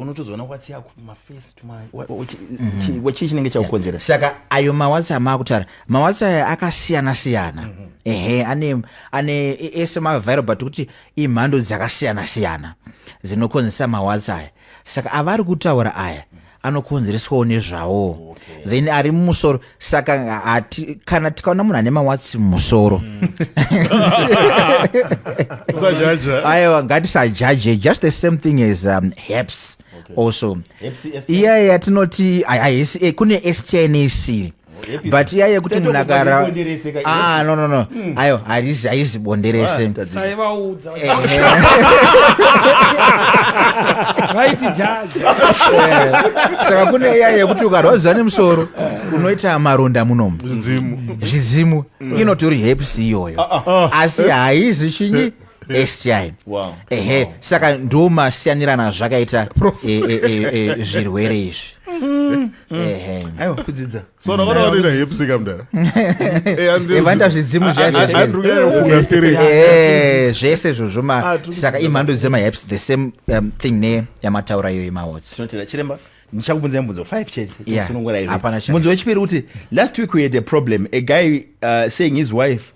Unotozoona warts yako maface, chii chinenge chakukonzera? Saka ayo mawarts amaakutaura, mawarts aya akasiyana siyana. Ehe, ane ese maviral, but kuti imhando dzakasiyana siyana dzinokonzeresa mawarts aya. Saka avari kutaura aya anokonzereswawo nezvawo. Then ari mumusoro, saka hati kana tikaona munhu ane mawarts mumusoro, Usajaja. Aiwa, ngatisajaje. Just the same thing as herpes also. Herpes, STI? Iya yatinoti haisi, kune STI neC. Herpes. But iya yekuti munhu akara Bonderese ka- Ah, no, aiwa, haisi bonderese. Ah, tadzidza. Taivaudza vaiti jaji. Saka kune iya yekuti ukarwadziwa nemusoro unoita maronda munomu. Zvidzimu. Zvidzimu, inotori herpes iyoyo, asi haizi chinyi, STI. Ehe, saka ndo masiyanirana zvakaita zvirwere izvi, ehe. Aiwa, kudzidza. So ndakaona wadina herpes kamudara. Vanoita zvidzimu zviya zviya. Andikufunga stereki. Zvese izvozvo Ah, tiri saka imhando dzemaherpes, the same thing neyamataura iyoyo mawarts. Tinotenda, chiremba. Ndichakubvunzai mubvunzo 5 chese. Yeah, Sunungura izvi. hapana. Mubvunzo wechipiri kuti last week we had a problem, a guy saying his wife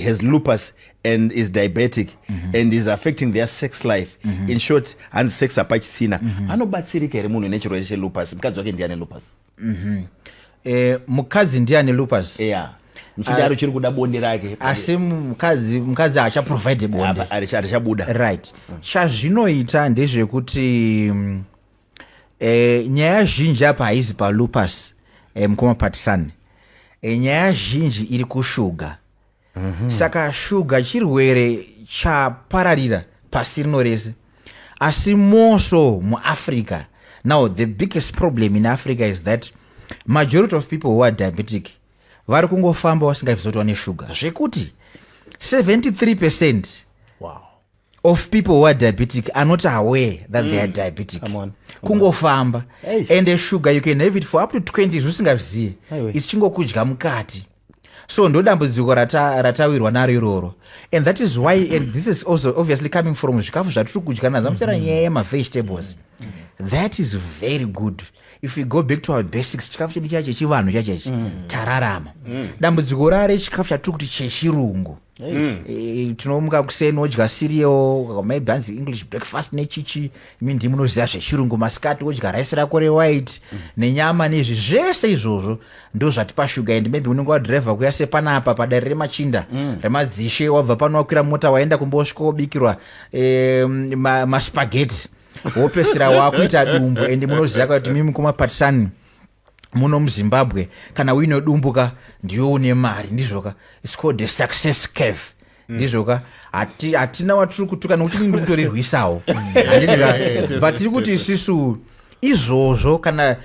has lupus and is diabetic and is affecting their sex life. In short, hanzi sex hapachisina. Anobatsirika here munhu nechirwere chelupus, mukadzi wake ndiane lupus? Mukadzi ndiye ane lupus? Yeah, muchidaro chiri kuda bonde rake. Asi mukadzi haachaprovide bonde. Apa, harichabuda. Right, chazvinoita ndezvekuti nyaya zhinji apa haizi palupus, mukoma Patisani. Nyaya zhinji iri kushuga. Saka shuga chirwere chapararira pasi rino rese, asi moso muAfrica. Now the biggest problem in Africa is that majority of people who are diabetic vari kungofamba vasingazivi kuti vane shuga, zvekuti 73% of people who are diabetic are not aware that they are diabetic. Come on, Kungofamba. Eish. And a sugar, you can have it for up to 20 years usingazivi, Aiwe. ichingokudya mukati. So ndo dambudziko ratawirwa naro iroro, and that is why, and this is also obviously coming from zvikafu zvatiri kudya nazamutera, nyaya yemavegetables. That is very good. If we go back to our basics, chikafu chedu chacho chechivanhu chachechi, tararama. Dambudziko rare chikafu chatiri kuti chechirungu. Tinomuka kuseni, wodya cereal, maybe hanzi English breakfast nechichi, imi ndimi munoziva zvechirungu. Masikati wodya raisi rako rewhite nenyama nezvi zvese izvozvo, ndo zvatipa shuga. And maybe unenge wadhiraivha kuya sepanapa padare remachinda, remadzishe, wabva pano wakwira mota, waenda kumba, wosvika wobikirwa maspaghetti, wopesera wakuita dumbu. And munoziva kuti mimi kumapatisani muno muZimbabwe, kana uine dumbu ka, ndiyo une mari, ndizvoka? It's called the success curve, ndizvoka? Hatina watiri kutuka nokuti ndiri kutorirwisawo, handidika? But tiri kuti isusu izvozvo kana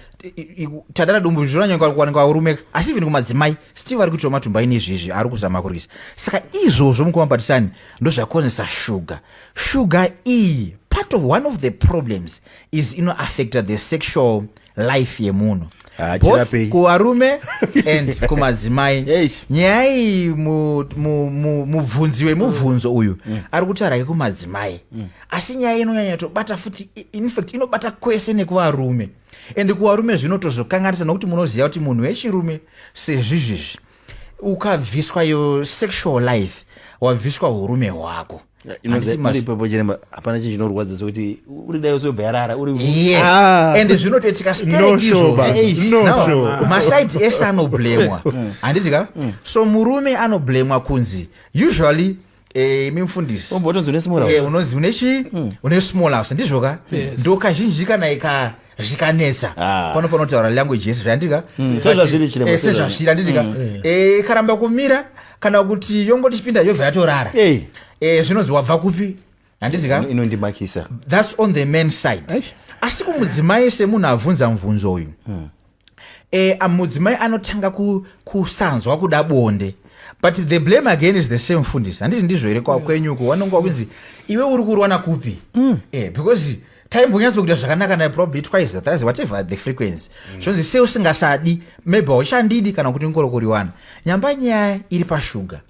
tadara dumbu zvinonyanya kuwanikwa varume, asi even kumadzimai still vari kuitawo matumbu aine izvizvi ari kuzama kurwisa. Saka izvozvo, mukumapatisani, ndo zvakonzesa shuga. Shuga iyi, part of one of the problems is inoaffecta the sexual life yemunhu, Ah, both tirapei. kuvarume and kumadzimai. Eish. Nyaya iyi, mubvunzi wemubvunzo uyu ari kutaura kumadzimai, asi nyaya inonyanya tobata futi, in fact inobata kwese nekuvarume, and kuvarume zvinotozokanganisa nokuti munoziva kuti munhu wechirume sezvizvizvi, ukabviswa your sexual life, wabviswa urume hwako. Handiti Uri ipapo, chiremba, hapana chinhu chinorwadza sekuti uri dai usobva yarara uri. Yes. Ah. And zvinotoitika No stereki show, ba. izvozvo. No Now, show. masides ese anoblemwa, handiti ka? So murume anoblemwa kunzi usually, imi mufundisi, Ombotonzi une small house. Unonzi une chi, une small house, ndizvoka? Yes. Ndo kazhinji kana ika zvikanetsa, Ah. pano panotaura language yese, zvandika? Sezvazviri, chiremba, Sezvazviri, handiti ka? Karamba kumira kana kuti yongoti chipinda, yobva yatorara. Ei. Zvinonzi wabva kupi, handiti ka? Inondimakisa. That's on the man side. Asi kumudzimai, semunhu abvunza mubvunzo uyu, mudzimai anotanga kusanzwa kuda bonde, but the blame again is the same. Fundisi, handiti ndizvo here kwenyuko? Wanonga wakunzi iwe uri kurwana kupi? Because taimbonyatso kuita zvakanaka naye probably twice, thrice, whatever the frequency. Zvonzi sei usingasadi? Maybe hauchandidi kana kuti ngorokoriwana. Nyamba nyaya iri pashuga.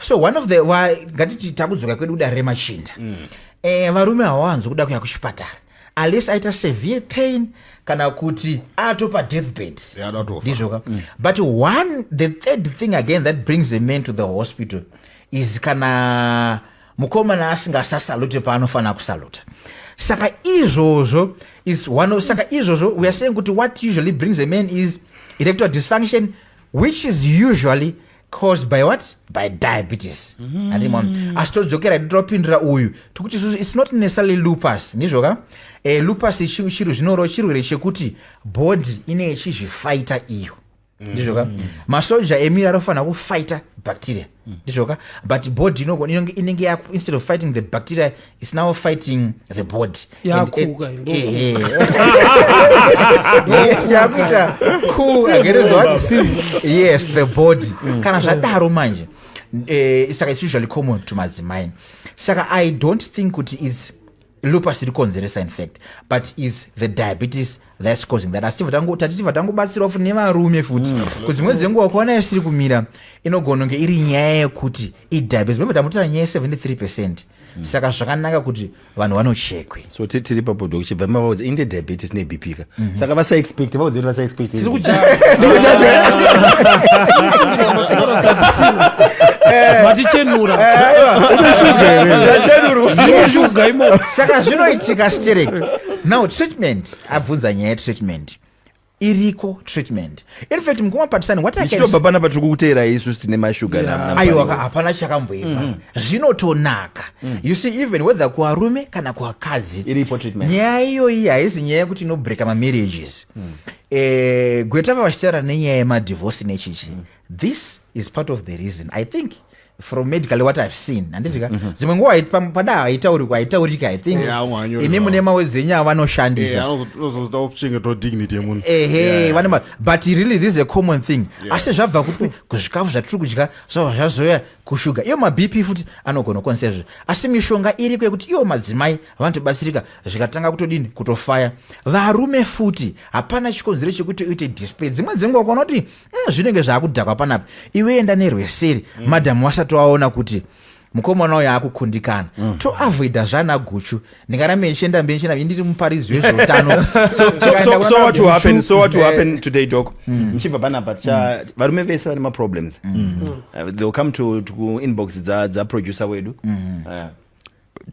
So one of the ngatiti takudzoka kwedu kudare remachinda. Varume havawanzi kuda kuya kuchipatara. Unless aita severe pain kana kuti atopa deathbed. Yeah, ada kutofa. Ndizvoka. But one, the third thing again that brings a man to the hospital is kana mukomana asingasasalute paanofanira kusaluta. Saka izvozvo is one of, saka izvozvo we are saying kuti what usually brings a man is erectile dysfunction, which is usually caused by what? By diabetes. Handimona, asi todzokera topindura uyu tikuti isusu it's not necessarily lupus, ndizvoka? Lupus chiro zvinoro chirwere chekuti body ine ichizvifaita iyo, ndizvoka? Masoja emiri anofanira kufighta bacteria, ndizvoka? But body inenge instead of fighting the bacteria, is now fighting the body. Yakuka, Ehe. Yes, yakuita coup against what? Yes, the body. Kana zvadaro manje, saka it's usually common to madzimai. Saka I don't think kuti it's lupus iri kukonzeresa, in fact, but is the diabetes that's causing that. Asi tati tibva tangobatsirawo futi nevarume futi, kuti dzimweni dzenguva kuona isiri kumira inogona kunge iri nyaya yekuti idiabetes. Maybe tamutaura nyaya ye73%, saka zvakanaka kuti vanhu vanochekwe. So tiri papo, doc, chibva mavaudza inde diabetes neBP ka, saka vasaexpect, vaudze kuti vasaexpect. Tiri kujaja matichenura. Tiri kushuga imomo. Saka zvinoitika sterek. Now treatment, abvunza nyaya yetreatment, iriko treatment. In fact, mukoma Patisani, what I can Tichitobva panapa tiri kukuteerai isusu tine mashuga. Aiwa, hapana chakamboipa, zvinotonaka. You see, even whether kuvarume kana kuvakadzi, Iripo treatment. Nyaya iyoyi haisi nyaya yekuti inobreaka mamarriages. Gweta vachitaura nenyaya yemadivorce nechichi, this is part of the reason, I think, from medically what I've seen, handitika? Dzimwe nguva pada haitaurikwa, haitaurika, I think. Yeah, amwe hanyori Imi zvavo. mune mawedzi enyu avanoshandisa. Anozoda kuchengetawo dignity yemunhu. Ehe. Vane but really this is a common thing. Asi zvabva kupi? Kuzvikafu zvatiri kudya, zvabva zvazoya kushuga iyo, maBP futi anogona kukwanisa izvo. Asi mishonga iriko yekuti iwo madzimai vanotobatsirika, zvikatanga kutodini, kutofaya. Varume futi hapana chikonzero chekuti uite display. Dzimwe dzenguva ukaona kuti zvinenge zvaakudhakwa panapa, iwe enda nerweseri. Madhamu vasati vaona kuti mukomana uyo akukundikana, toavoida zvana guchu. Ndingarambe ndichienda mberi ndichienda, ndiri muparidzi wezveutano. So what will happen, so what will happen today, doc, muchibva panapa ticha varume vese vane maproblems, they'll come to inbox dzaproducer wedu,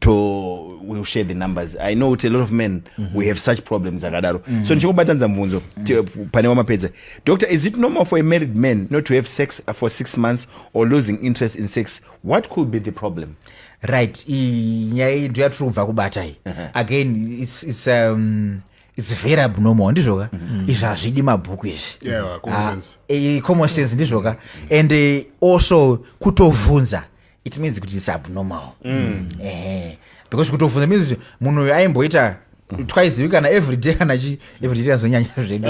to we'll share the numbers. I know kuti a lot of men, we have such problems akadaro. So ndichikubatanidza mubvunzo pane wamapedza, doctor, is it normal for a married man not to have sex for 6 months or losing interest in sex? What could be the problem? Right, iyi nyaya iyi ndo yatiri kubva kubata iyi. Again, it's very abnormal, ndizvoka? Izvi hazvidi mabhuku izvi. Yeah, common sense. Common sense, ndizvoka? And also kutovhunza, it means kuti it's abnormal. Ehe, because kutovhunza means kuti munhu uyu aimboita twice a week kana every day, kana chi every day azonyanya zvedu.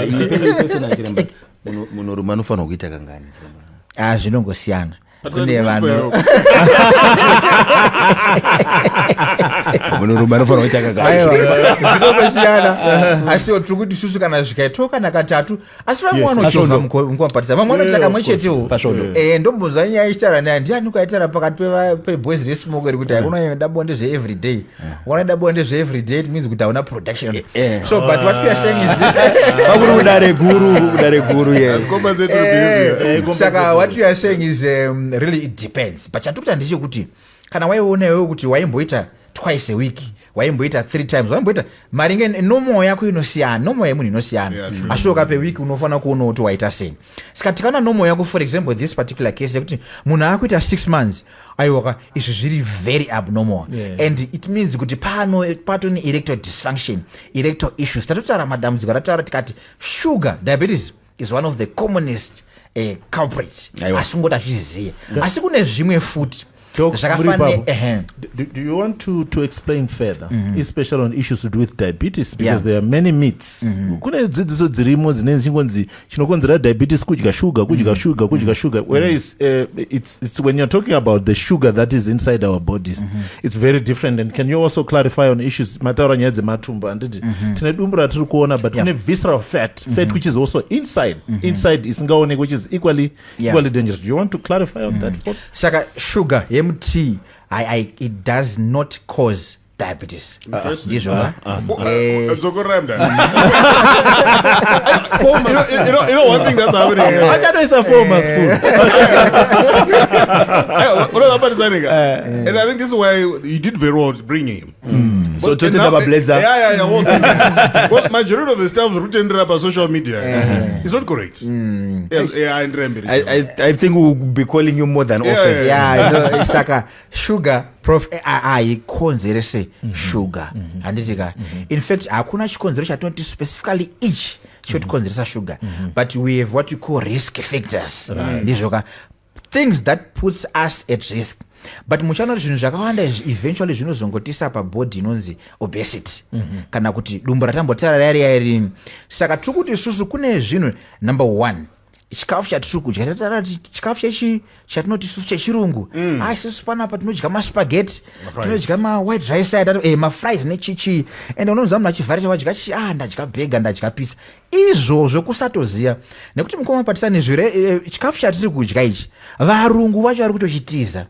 Personal, chiremba, munhurume anofanirwa kuita kangani, chiremba? Ah, zvinongosiyana. Kune vanhu Munhurume anofanirwa kuita kangani? Aiwa, zvinongosiyana, asiwo tiri kuti isusu kana zvikaitawo kana katatu, asi vamwe vanochovha mukomapatisa, vamwe vanoita kamwe chetewo. Pasvondo. Ndombonzwa nyaya ichitaura naye, ndiani kwaitaura pakati peboys resmoko iri kuti haikuna bonde zveeveryday. Ukaona bonde zveeveryday, it means kuti hauna production. So, but what we are saying is Pakuri kudare guru, kudare guru, yes. Compensatory behavior. Saka what we are saying is really it depends, but chatikuta ndechekuti kana waiona iwewe kuti waimboita twice a week, waimboita three times, waimboita maringe normal yako inosiyana, normal yemunhu inosiyana. Yeah, true. Asi ukape week unofanira kuona kuti waita sei. Saka tikaona normal yako, for example this particular case yekuti munhu akuita 6 months, aiwaka, izvi zviri very abnormal. And it means kuti pano patone erectile dysfunction, erectile issues. Tatotaura madambudziko atataura, tikati sugar diabetes is one of the commonest culprits. Aiwa. Asi kungoti hazviziye, asi kune zvimwe futi Doc, zvakafanana. muri ipapo. Ehe. Do you want to explain further, especially on issues to do with diabetes? Because there are many myths. Kune dzidziso dzirimo dzinenge dzichingonzi chinokonzera diabetes kudya sugar, kudya sugar, kudya sugar. Whereas it's when you're talking about the sugar that is inside our bodies, it's very different. And can you also clarify on issues, mataura nyaya dzematumbu, handiti? Tine dumbu ratiri kuona, but kune visceral fat which is also inside isingaoneki, which is equally equally dangerous. Do you want to clarify on that? Saka sugar yemutea, it does not cause diabetes. Interesting. Ndizvo ka? Eh, Dzokorera mdani. You know one thing that's happening here. Achatoisa four maspoon. Unozabatisana. And I think this is why you did very well bringing him. So But totenda mablades. Yeah. Well, well, majority of the stuff zviri pa social media is not correct. Yes, yeah, I remember. I think we'll be calling you more than often. Yeah, no, saka sugar, prof, haikonzerese sugar, handiti ka? In fact, hakuna chikonzero chatinoti specifically ichi chotikonzeresa sugar, but we have what we call risk factors, ndizvo ka? Things that puts us at risk. But muchaona kuti zvinhu zvakawanda izvi eventually zvinozongotisa pabhodhi inonzi obesity, kana kuti dumbu ratambotaura rariya rini. Saka tiri kuti isusu kune zvinhu, number one, chikafu chatiri kudya. Tataura kuti chikafu chechi chatinoti isusu chechirungu, a isusu panapa tinodya maspaghetti, tinodya mawhite rice aya, mafries nechichi. And unonzwa munhu achivharira, wadya chi, ah, ndadya burger, ndadya pizza. Izvozvo kusatoziva, nekuti mukoma Patisani, chikafu chatiri kudya ichi, varungu vacho vari kutochitiza.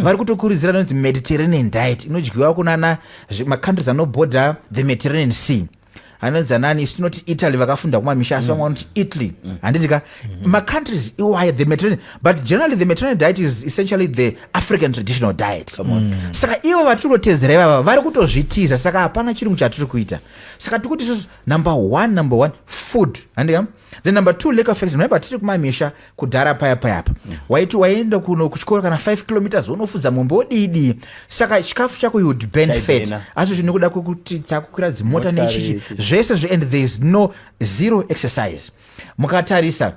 Vari kutokurudzira inonzi Mediterranean diet, inodyiwa kunana macountries anobhodha the Mediterranean Sea, anonzi anani? Isu tinoti Italy, vakafunda kumamisha, asi vamwe vanoti Italy, handiti ka? Macountries iwayo, the Mediterranean. But generally the Mediterranean diet is essentially the African traditional diet. Saka ivo vatiri kutotedzera ivava vari kutozvitiza. Saka hapana chirungu chatiri kuita. Saka tiri kuti isusu, number one, food, handika? Then number two, lack of exercise. Remember, tiri kumamisha kudhara paya payapa, waiti waienda kuno kuchikoro kana 5 kilometers, unofudza mombe, wodii. Saka chikafu chako, you would burn fat. Chaibhena. Asi zvino kuda kwekuti takukwira dzimota Motikari, nechichi, chichi. zvese zve, and there is no zero exercise. Mukatarisa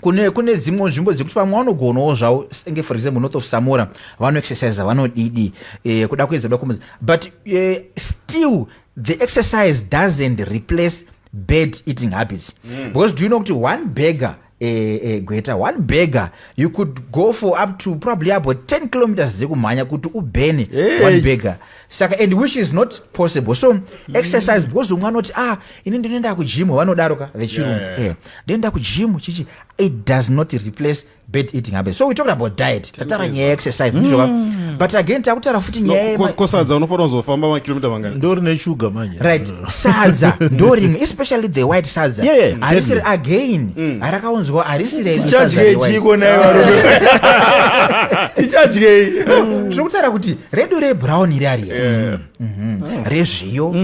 kune dzimwe nzvimbo dzekuti vamwe vanogonawo zvavo, senge for example north of Samora, vanoexercisa, vanodidi, kuda kuedza, kuda kumedza, but still the exercise doesn't replace bad eating habits. Because do you know kuti one burger, gweta, one burger, you could go for up to probably about 10 kilometers dzekumhanya kuti ubhene one burger. Saka, and which is not possible. So exercise, because umwe anoti, ah, ini ndinoenda kugym, vanodaro ka vechirungu. Eh, ndinoenda kugym chichi, it does not replace bad eating habits. So we talked about diet, tataura nyaya yeexercise, ndizvo ka? But again, takutaura futi nyaya Kosadza unofanira kuzofamba makilomita mangani? Ndori neshuga manje. Right, sadza ndo rimwe, especially the white sadza. Yeah, Harisiri, again, harakaunzwa, harisi redu sadza Tichadyei rewhite. chiko naye varume? Tichadyei? Tiri kutaura kuti redu rebrown iri ariya, rezviyo,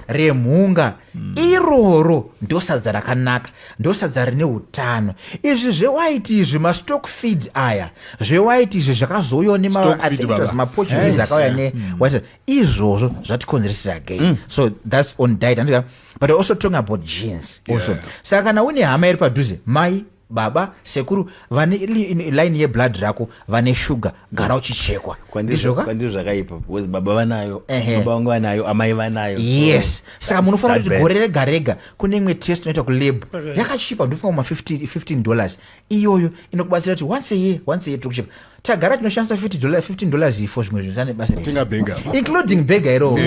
remhunga, iroro ndo sadza rakanaka, ndo sadza rine utano. Izvi zvewhite izvi, mastock feed aya, zvewhite izvi zvakazouyawo Stock feed, baba. nemaPortuguese akauya newhite, izvozvo zvatikonzeresera again. So that's on diet, andika? But we're also talking about genes also. Saka kana une hama iri padhuze, mai, baba, sekuru, vane line yeblood rako vane shuga, gara uchichekwa, ndizvo ka? Kwandiri zvakaipa because baba vanayo, Ehe. baba vangu vanayo, amai vanayo. Yes, saka munofanira that kuti bad. gore rega rega kune imwe test inoitwa kulab, yakachipa, ndofunga kuma $15. Iyoyo inokubatsira kuti once a year, once a year tiri kucheka. Tagara tinoshandisa $15 for zvimwe zvinhu zvisina basa rese. Tenga burger. Including burger iroro.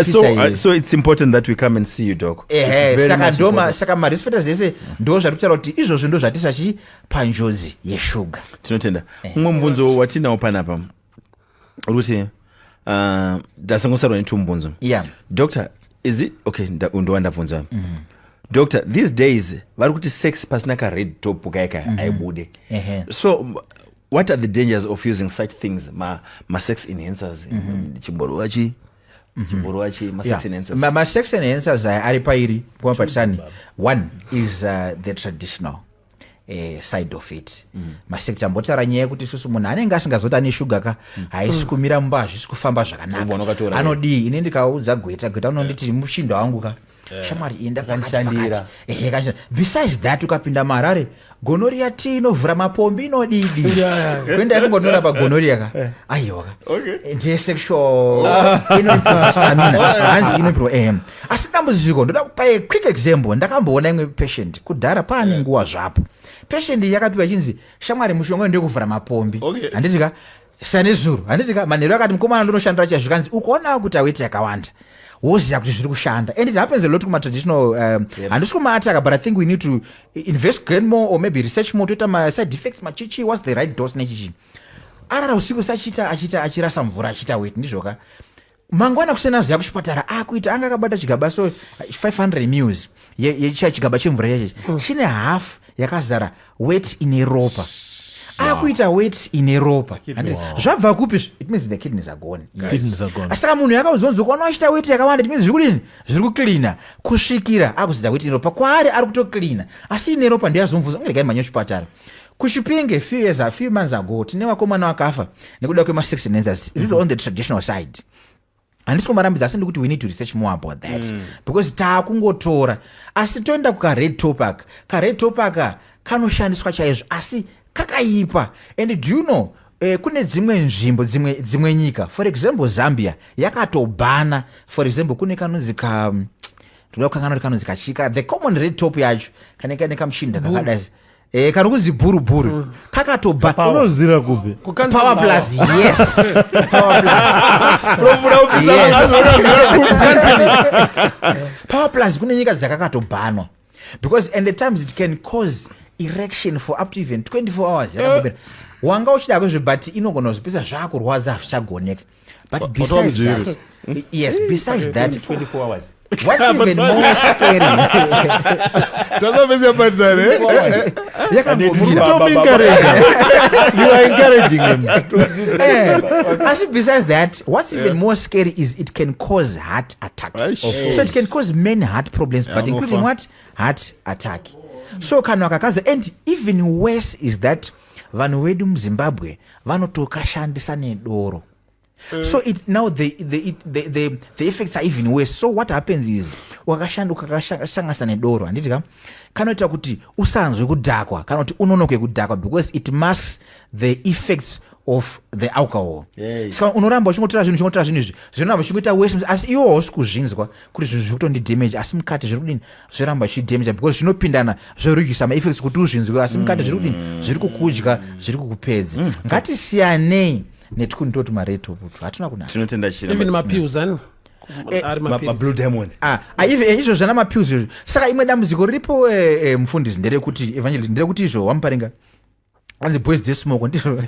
So, so it's important that we come and see you, doc. It's Ehe. very Saka much ndoma important. saka marisk factors ese ndo zvatiri kutaura kuti izvozvo ndo zvatisa chi panjodzi yeshuga. Tinotenda. Mumwe mubvunzo watinawo panapa uri kuti, ndasangosarwa netumubvunzo. Doctor, is it okay? Ndova ndabvunza. Doctor, these days vari kuti sex pasina kared top kaika haibude. So what are the dangers of using such things, ma-sex enhancers, chimboro wachi, chimboro wachi, ma-sex enhancers? Ma-sex enhancers aya ari pairi kumapatisani. One is the traditional side of it. Masex, tambotaura nyaya yekuti isusu munhu anenge asingazoti ane shuga ka, haisi kumira mumba, hazvisi kufamba Ubva unakatora. zvakanaka, anodii? Ini ndikaudza gweta, gweta unonditi mushindo wangu ka, shamwari, enda pakati, Kanishandira. pakati. Ehe, kanishandira. Besides that, ukapinda muHarare, gonorrhea t inovhura mapombi, inodidi kuenda ifunga gonorrhea ka, aiwa ka. Ndesexual, inoimprove stamina, hanzi inoimprove ehem. Asi dambudziko, ndoda kupa a quick example. Ndakamboona imwe patient kudhara, paane nguva zvapo. Patient iyi yakapiwa chinzi, shamwari, mushonga ndekuvhura mapombi. Handiti ka? Sanezuro, handiti ka? Manheru akati, mukomana, ndonoshandira chazvikanzi, ukaona kuti aweti yakawanda, woziva kuti zviri kushanda. And it happens a lot kumatraditional, handisi kumaataka, but I think we need to investigate more or maybe research more, toita maside effects, machichi, what's the right dose nechichi. Arara usiku sachiita, achiita, achirasa mvura, achiita weti, ndizvoka? Mangwana kusena zuya kuchipatara, akuita anga akabata chigaba, so 500 mils chigaba chemvura chacho chine half yakazara wet ine ropa, akuita wet ine ropa. Zvabva kupi? It means the kidneys are gone. Yes. Kidneys are gone. Saka munhu yakauzonzi ukaona achita weti yakawanda, it means zviri kudini? Zviri kucleana kusvikira akuzoita weti neropa. Kwaari ari kutocleana, asi ine ropa. Ndiyazomubvunza, ungeregai mhanya kuchipatara. KuChipinge, few years, a few months ago, tine vakomana vakafa nekuda kwema-sex enhancers. This is on the traditional side. Handisi kumarambidza, asi ndikuti we need to research more about that, because taakungotora. Asi toenda kukared top aka, kared top aka kanoshandiswa chaizvo, asi kakaipa. And do you know, kune dzimwe nzvimbo, dzimwe nyika, for example Zambia yakatobhana. For example, kune kanonzi ka, ndoda kukanganwa kuti kanonzi kachika, the common red top yacho kane kamushinda kakadai, kari kunzi bhuru bhuru, kakatobha. Unozira kupi? Power Plus, yes, Power Plus, yes. Power Plus, kune nyika dzakakatobhanwa because and the times it can cause erection for up to even 24 hours yakambopera. Wanga uchida kwezvo, but inogona kuzopisa, zvakurwadza, hazvichagoneka. But besides that, yes, besides that, 24 hours. What's even more scary, Takapedza patisane. yakangomira. You are encouraging him. Asi besides that, what's even more scary is it can cause heart attack. Aish. So it can cause many heart problems, but including unofa. what? Heart attack. So kana wakakaza, and even worse is that vanhu vedu muZimbabwe vanotokashandisa nedoro. So it now the effects are even worse. So what happens is wakashanda, ukakasanganisa nedoro, handiti ka, kanoita kuti usanzwe kudhakwa kana kuti unonoke kudhakwa because it masks the effects of the alcohol. Saka unoramba uchingotora zvinhu, uchingotora zvinhu izvi, zvinoramba uchingoita worse, asi iwo hausi kuzvinzwa kuti zvinhu zviri kutondidamage, asi mukati zviri kudini? Zvoramba zvichidamage because zvinopindana, zvoredusa maeffects kuti uzvinzwe, asi mukati zviri kudini? Zviri kukudya, zviri kukupedza. Ngatisiyanei netwunhu mared top utu, hatina kunaka. Tinotenda chiremba. Even mapills ani ari Mablue mapills. Diamond. Ah, ah, even izvo zvana mapills izvo. Saka imwe dambudziko riripo, mufundisi, nderekuti, evangelist, nderekuti izvo wamuparinga anzi boys dzesmoko, ndizvo?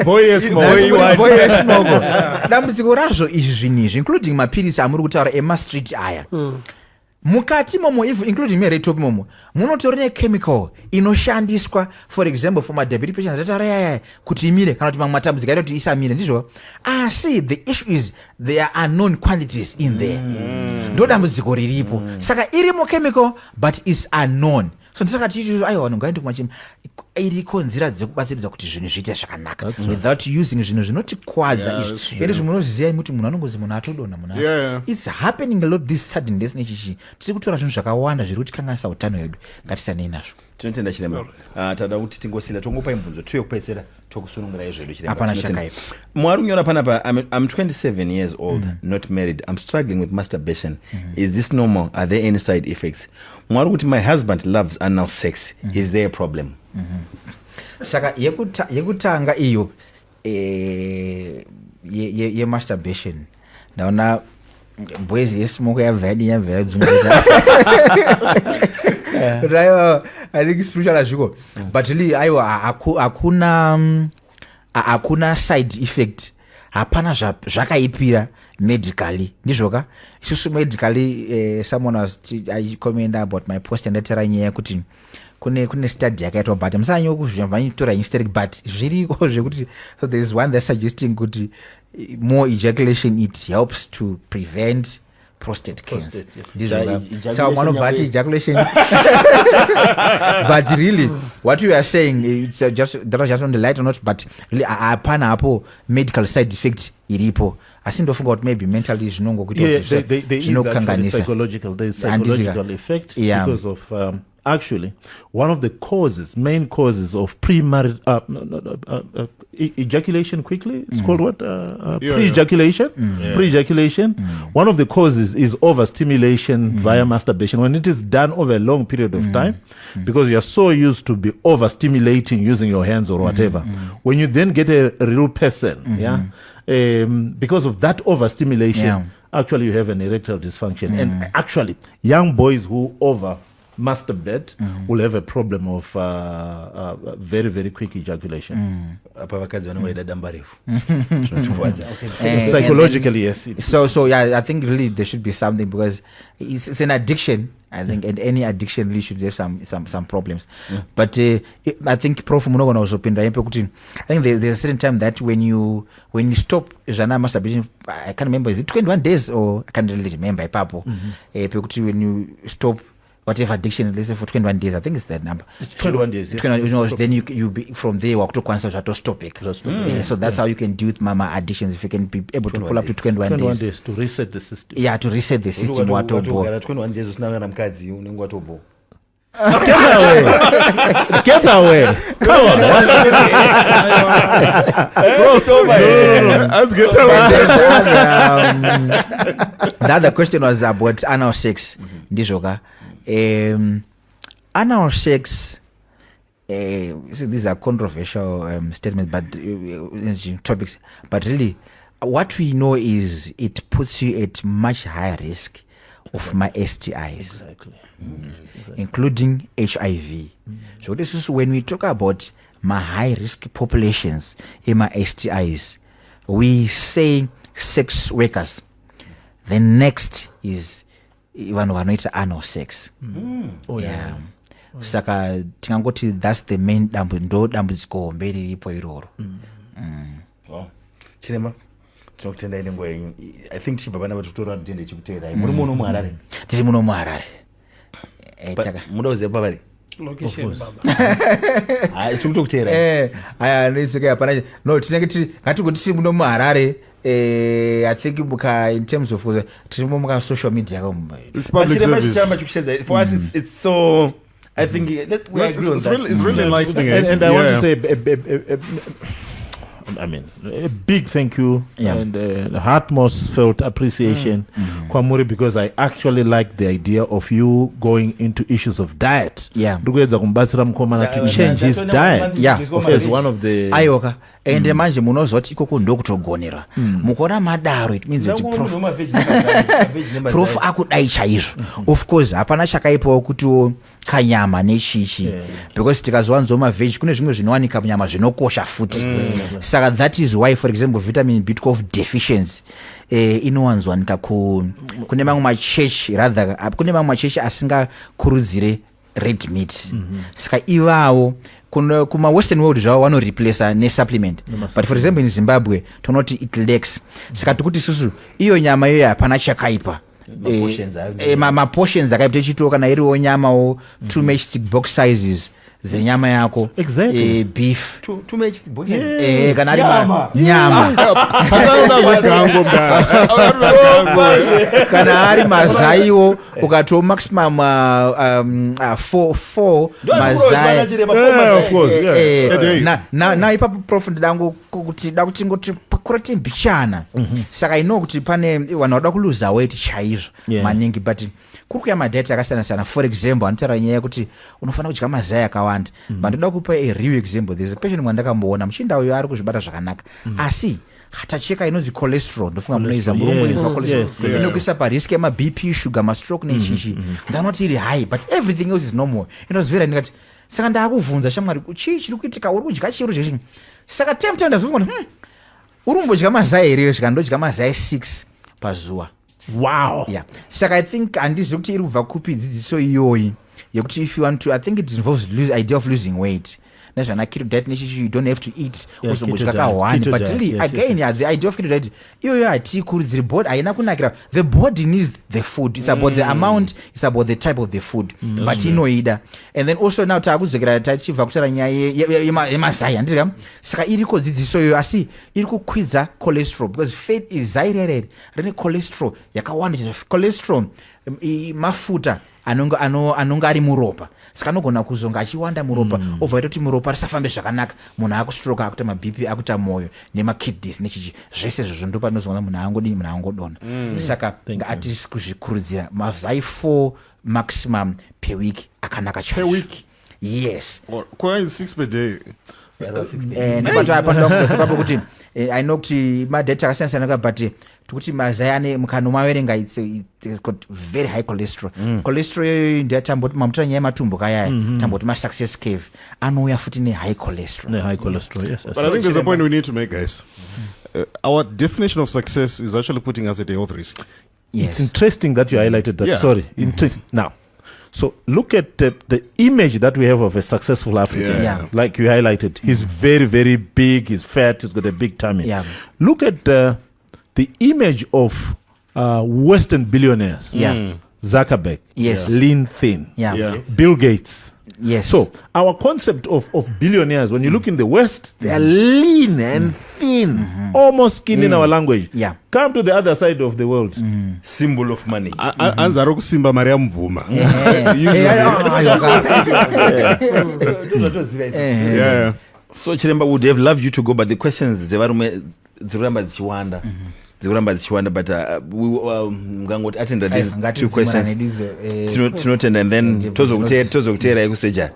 Boy yesmoko. Boy yesmoko. Dambudziko razvo, izvi zvinhu izvi, including mapirisi amuri kutaura emastreet aya, mukati momo, including mered top momo, munotori nechemical inoshandiswa, for example for madiabetic patients atataura yaya, kuti imire, kana kuti mamwe matambudziko aita kuti isamire, ndizvo? Asi the issue is there are unknown quantities in there. Ndo dambudziko riripo. Saka irimo chemical, but is unknown. So ndisaka tichiti aiwa, vanhu ngaende kumachini, iriko nzira dzekubatsiridza kuti zvinhu zviite zvakanaka without using zvinhu zvinotikwadza. Yeah, Izvi ende zvimunoziva imi kuti munhu anongozi munhu atodonha, munhu afa. It's happening a lot, this sudden death nechichi. Tiri kutora zvinhu zvakawanda zviri kutikanganisa utano hwedu. Ngatisanei nazvo. Tinotenda chiremba. Ah, tada kuti tingosila, tongopa mibvunzo two yekupedzisira, tokusunungurai zvedu, chiremba. Hapana Tinotenda. chakaipa. Mwari kunyora panapa, I'm 27 years old, not married. I'm struggling with masturbation. Is this normal? Are there any side effects? Mwari kuti my husband loves anal sex. Is there a problem? Saka yekutanga iyo, yemasturbation, ndaona boys yesmoko yabva yadii, yabva yadzunguta. Kuti aiwa, I think spiritual hazviko, but really, aiwa, hakuna hakuna side effect, hapana zvakaipira medically, ndizvoka? Isusu medically, someone was achicommenta about my post yandatara nyaya yekuti kune study yakaitwa, but musanyokuzvamvanyitora hysteric, but zviriko zvekuti, so there is one that's suggesting kuti more ejaculation, it helps to prevent prostate cancer, ndizvo? Sa- Ka? Ejaculation Saka mwanobva ati ejaculation, but really what you are saying, it's just that was just on the light or not, but really hapana hapo medical side effect iripo, asi ndofunga kuti maybe mentally zvinongokuita Yeah, kuti there is actually zvinokanganisa. psychological. There is Handiti ka? psychological effect because of actually one of the causes, main causes of premarital no, no, ejaculation quickly. It's called what? Pre-ejaculation. Pre-ejaculation. One of the causes is overstimulation via masturbation. When it is done over a long period of time, because you are so used to be overstimulating using your hands or whatever. When you then get a real person, yeah, because of that overstimulation, actually you have an erectile dysfunction. And actually, young boys who over masturbate will have a problem of very, very quick ejaculation. Apa vakadzi vanenge vaida damba refu, zvinotikuvadza. Psychologically, yes. So yeah, I think really there should be something because it's an addiction, I think, and any addiction really should have some problems. But I think, Prof, munogona kuzopinda pekuti I think there's a certain time that when you stop zvana masturbation, I can't remember, is it 21 days or I can't really remember ipapo, pekuti when you stop whatever addiction, let's say for 21 days, I think it's that number. It's 21 days, yes. 21, then you be from there wakutokwanisa zvatostopeka. Zvatostopeka. Yeah, so that's how you can deal with mama addictions, if you can be able to pull up to 21 21 days. Days to reset the system. Yeah, to reset the system, watobo. Watogara 21 days usina kana mukadzi, unenge watobo. Get away. Get away. Come on. Let's get away. And then the other question was about anal sex, ndizvoka? Anal sex, see, these are controversial statements, but topics, but really what we know is it puts you at much higher risk of ma STIs, including HIV. So this is when we talk about ma high risk populations ema STIs, we say sex workers. The next is vanhu vanoita anal sex. Oh, yeah. Yeah. Saka tingangoti that's the main ndo dambudziko hombe riripo iroro. Wow. Chiremba, tinokutendai nenguva yenyu. I think tichibva panapa totora rutende chikuteerai. Muri muno muHarare? Tiri muno muHarare. Muda kuziva pavari? Location, baba. Hai, tiri kutokuteerai. Aya, no, it's okay, hapana. No, tinenge tiri, ngatingoti tiri muno muHarare. I think muka, in terms of tirimo muka social media It's public Chiremba, service. chiramba chikushedza. For us it's so, I think we No, it's, agree on it's that. really, it's really enlightening. And I want Yeah. to say, I mean, a big thank you and heartmost felt appreciation kwamuri, because I actually like the idea of you going into issues of diet. Ndikuedza kumubatsira mukomana to change his diet as one of the Aiwa, ende manje munozoti ikoko ndokutogonera. Mukaona madaro, it means kuti Prof akudai chaizvo. Of course hapana chakaipawo kutiwo kanyama nechichi, because tikazowanzawo maveg, kune zvimwe zvinowanika munyama zvinokosha futi. Saka that is why, for example, vitamin B12 deficiency inowanzowanika kune mamwe machechi, rather kune mamwe machechi asingakurudzire red meat. Saka ivavo kuma-western world zvavo vanoreplaca nesupplement, but for example in Zimbabwe tonoti it lacks. Saka tikuti isusu iyo nyama iyoyo hapana chakaipa. Maportions ayo. Maportions akaipa tichitiwo kana iriwo nyamawo, two matchstick box sizes dzenyama yako. Beef. Two matchstick boxes. Kana ari nyama. Patanoda zvegango, mdara. Anoda gango. Kana ari mazaiwo, ukatiwo maximum four mazai. Yeah, of course, yeah. A day. Na ipapo, Prof, ndidango kuti da kuti ngoti pakurati mbichana. Saka ino kuti pane vanhu vanoda kuluza weight chaizvo maningi, but kuri kuya madiet akasiyana siyana. For example, anotaura nyaya yekuti unofanira kudya mazai akawanda, but ndoda kupa a real example. There's a patient mwandakamboona, muchinda uyo ari kuzvibata zvakanaka, asi tacheka inonzi cholesterol. Ndofunga munoiza, murungu inzwa cholesterol inokuisa parisk yemaBP, sugar, mastroke nechichi. Ndanoti iri high, but everything else is normal. Inozvera. Ndikati, saka ndaakuvhunza, shamwari, chii chiri kuitika? Uri kudya chii? Uri kudya chii? Saka time time ndazofunga kuti, uri kumbodya mazai here? Svika ndodya mazai 6 pazuva. Yeah, saka I think handizivi kuti iri kubva kupi dzidziso iyoyi yekuti if you want to, I think it involves idea of losing weight nezvana keto diet nechichi, you don't have to eat, uzombodya keto diet, ka1. keto But diet, really, again, yeah, the idea of keto diet iyoyo hatiikurudziri. Body haina kunakira. The body needs the food. It's about the amount, it's about the type of the food, but inoida. And then also now taakudzokera, tachibva kutaura nyaya yemazai, handiti ka? Saka iriko dzidziso iyoyo, asi iri kukwidza cholesterol because fat zai rerere rine cholesterol yakawanda chaizvo. Cholesterol mafuta anonge ari muropa, saka anogona kuzonga achiwanda muropa, obva aita kuti muropa risafambe zvakanaka, munhu akustroke, akuita maBP, akuita mwoyo nemakidneys nechichi, zvese izvozvo. Ndo panozoona munhu angodini, munhu angodonha. Saka hatisi kuzvikurudzira. Mazai 4 maximum per week akanaka chaizvo. Week? Yes. Or quite six per day. Ndopanoda kuti I know kuti madata akasiyana siyana ka, but tikuti mazai ane, mukanomaverenga, it's got very high cholesterol. Cholesterol iyoyo ndiyatamboti mamutira nyaya yematumbu kayaya, tamboti masuccess cave anouya futi nehigh cholesterol. Nehigh cholesterol, yes. But I think there's a point we need to make, guys. Our definition of success is actually putting us at a health risk. It's interesting that you highlighted that. Sorry. Interesting. Now, so look at the image that we have of a successful African. Like you highlighted, he's very, very big, he's fat, he's got a big tummy. Look at the image of Western billionaires. Zuckerberg. Lean, thin. Bill Gates. So our concept of billionaires, when you look in the West, they are lean and thin, almost skinny in our language. Come to the other side of the world. Symbol of money. Anzi ari kusimba mari yamubvuma. Ndozvatoziva izvi. So chiremba, would have loved you to go, but the questions dzevarume dziri kuramba dzichiwanda, dziri kuramba dzichiwanda, but mungangoti atenda these two questions. Tinotenda and then tozokuteerai kusurgery.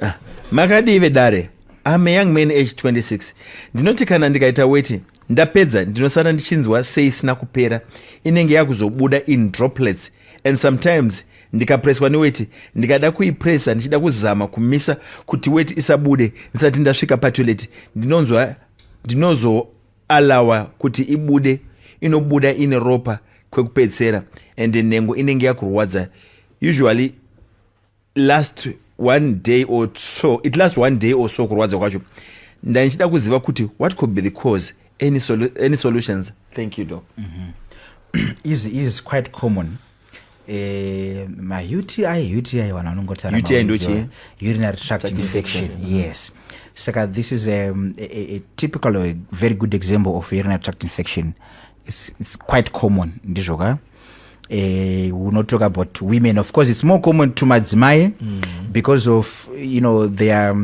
Ah, makadii vedare? I'm a young man age 26. Ndinoti kana ndikaita weti, ndapedza ndinosara ndichinzwa seisina kupera, inenge yakuzobuda in droplets, and sometimes ndikapreswa neweti, ndikada kuipresa ndichida kuzama kumisa kuti weti isabude ndisati ndasvika patoilet, ndinonzwa ndinozoalawa kuti ibude, inobuda ine ropa kwekupedzisera, and nhengo inenge yakurwadza. Usually last one day or so, it last one day or so kurwadza kwacho. Ndandichida kuziva kuti what could be the cause, any solutions? Thank you, doc. Is quite common. Ma-UTI, UTI vanhu vanongotaura. UTI ndochii? Urinary tract infection, yes. Saka this is a typical or a very good example of urinary tract infection. It's quite common, ndizvo ka? We will not talk about women. Of course it's more common to madzimai because of their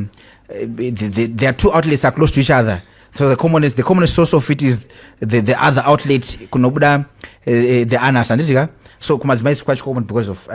their two outlets are close to each other, so the commonest source of it is the other outlet kunobuda the anus, handiti ka? So kumadzimai is quite common because of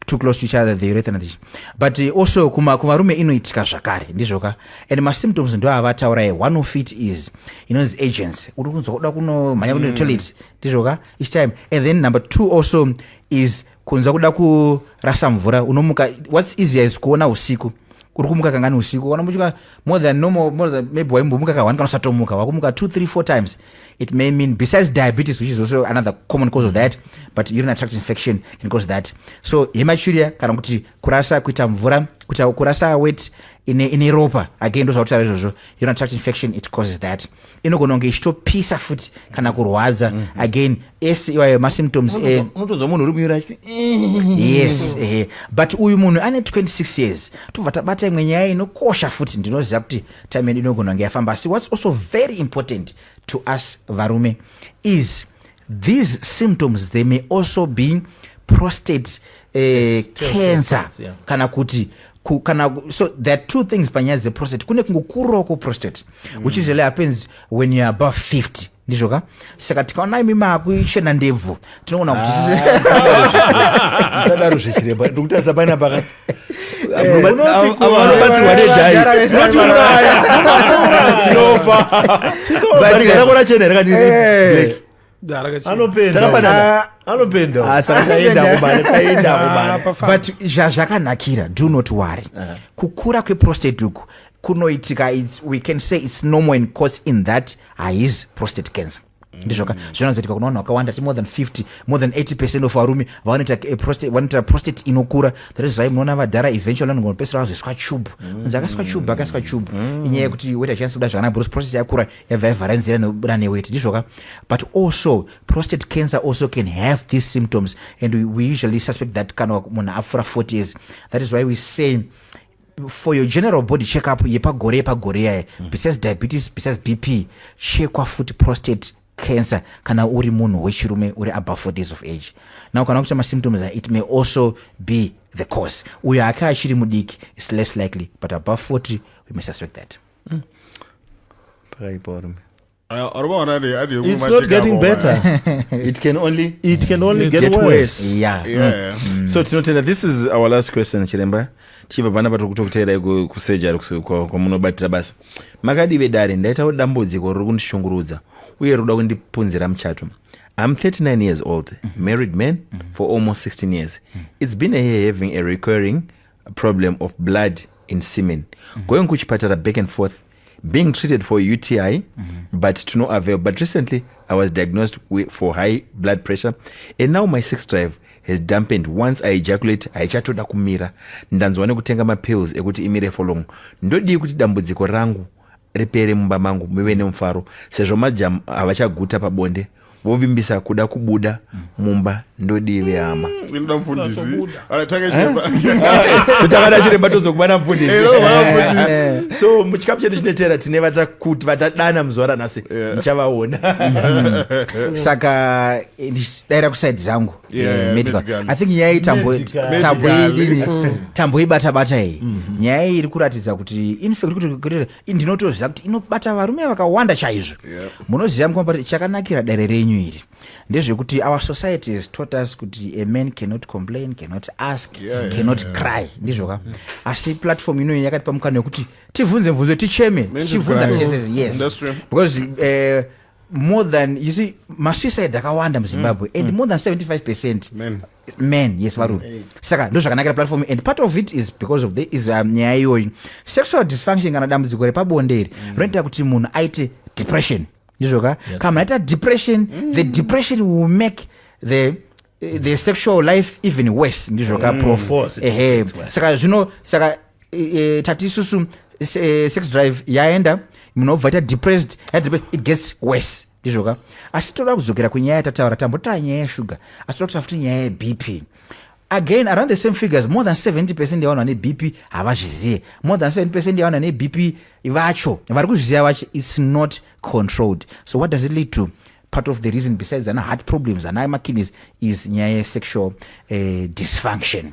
too close to each other, the urethra and the, but also kuvarume inoitika zvakare, ndizvo ka? And masymptoms ndo avataura. One of it is inonzi urgency, uri kunzwa kuda kunomhanya kune toilet, ndizvo ka, each time. And then number two also is kunzwa kuda kurasa mvura. Unomuka, what's easier is kuona usiku uri kumuka kangani usiku. Wanamuka more than normal, more than maybe waimbomuka ka one kana usatomuka, wakumuka two, three, four times. It may mean, besides diabetes, which is also another common cause of that, but urinary tract infection can cause that. So hematuria kana kuti kurasa, kuita mvura, kuita kurasa wet ine ropa, again ndo zvakutaura izvozvo, urinary tract infection, it causes that. Inogona kunge ichitopisa futi kana kurwadza. Again, ese iwayo masymptoms Unotonzwa munhu uri munyura achiti Yes, but uyu munhu ane 26 years. Tobva tabata imwe nyaya inokosha futi. Ndinoziva kuti time yedu inogona kunge yafamba, asi what's also very important to us varume is these symptoms, they may also be prostate cancer kana kuti kana, so there are two things panyaya dzeprostate. Kune kungokurawo kweprostate, which usually happens when you are above 50, ndizvo ka? Saka tikaona imi maakuchena ndebvu, tinoona kuti Musadaro zvechiremba, ndikutarisa panapa ka, vanobatsirwa nedhai, unotiuraya, tinofa. Barika rachena rakadini, black? Anopenda. Takafanana. Anopenda. Ah, saka taendako bana, taendako bana. But zvazvakanakira, do not worry, kukura kweprostate uku kunoitika, we can say it's normal in course in that haizi prostate cancer, ndizvoka? Zvinozoitika kuna vanhu vakawanda, ti more than 50, more than 80% of varume vanoita vanoita prostate inokura. That is why munoona vadhara eventually vanongopedzisira vazoiswa tube. Unzi akaiswa tube, akaiswa tube, inyaya yekuti weti hachanisi kuda zvakanaka because prostate yakura, yabva yavhara nzira inobuda neweti, ndizvoka? But also prostate cancer also can have these symptoms, and we usually suspect that kana munhu apfuura 40 years. That is why we say for your general body checkup yepagore yaya, besides diabetes, besides BP, chekwa futi prostate cancer kana uri munhu wechirume uri above 40 years of age. Now kana kuita masymptoms aya, it may also be the cause. Uyo ake achiri mudiki is less likely, but above 40 we may suspect that. Pakaipa varume. It's not getting better. It can only It can only get get worse. worse. Yeah. So tinotenda, this is our last question, chiremba. Tichibva pana patiri kutokuteerai kusurgery kwamunobatira basa. Makadii vedare? Ndaitawo dambudziko riri kundishungurudza uye rinoda kundipunzira muchato. I'm 39 years old, married man for almost 16 years. It's been a year having a recurring problem of blood in semen, going kuchipatara back and forth, being treated for UTI, but to no avail. But recently I was diagnosed with for high blood pressure, and now my sex drive has dampened. Once I ejaculate, haichatoda kumira. Ndanzwa nekutenga mapills ekuti imire for long. Ndodii kuti dambudziko rangu ripere, mumba mangu muve nemufaro, sezvo majamu havachaguta pabonde, vovimbisa kuda kubuda mumba? Ndodii, vehama? Inoda mufundisi. Alright, tange chiremba. Totakada chiremba, tozokubana mufundisi. Eh, no, mufundisi. So muchikamu chedu chinotera tine vatakuti vatadana muzuva ranhasi, muchavaona. Saka ndichidaira kuside rangu, medical. Medical. I think nyaya iyi Medical. tamboidini, tamboibata-bata iyi. Nyaya iyi iri kuratidza kuti in fact kuti ndinotoziva kuti inobata varume vakawanda chaizvo. Munoziva mukwamba kuti chakanakira dare renyu iri ndezvekuti our society has taught us kuti a man cannot complain, cannot ask, cannot cry, ndizvoka? Asi platform inoyi yakatipa mukana wekuti tibvunze mvunzo, ticheme, tichibvunza. Cry. Yes. That's true. Because more than, you see, masuicide akawanda muZimbabwe and more than 75% Men. Men, yes, varume. Saka ndo zvakanakira platform, and part of it is because of the is nyaya iyoyi, sexual dysfunction kana dambudziko repabonde iri rinoita kuti munhu aite depression, ndizvoka? Kana munhu aita depression, the depression will make the sexual life even worse, ndizvoka, prof? Force it Ehe. gets worse. Saka zvino saka tati isusu sex drive yaenda, munhu obva aita depressed, it gets worse, ndizvoka? Asi toda kudzokera kunyaya yatataura. Tambotaura nyaya yeshuga, asi toda kutaura futi nyaya yeBP again. Around the same figures, more than 70% yevanhu vane BP havazvizive. More than 70% yevanhu vane BP vacho vari kuzviziva vacho, it's not controlled. So what does it lead to? Part of the reason, besides ana heart problems, ana makidneys, is nyaya yesexual dysfunction.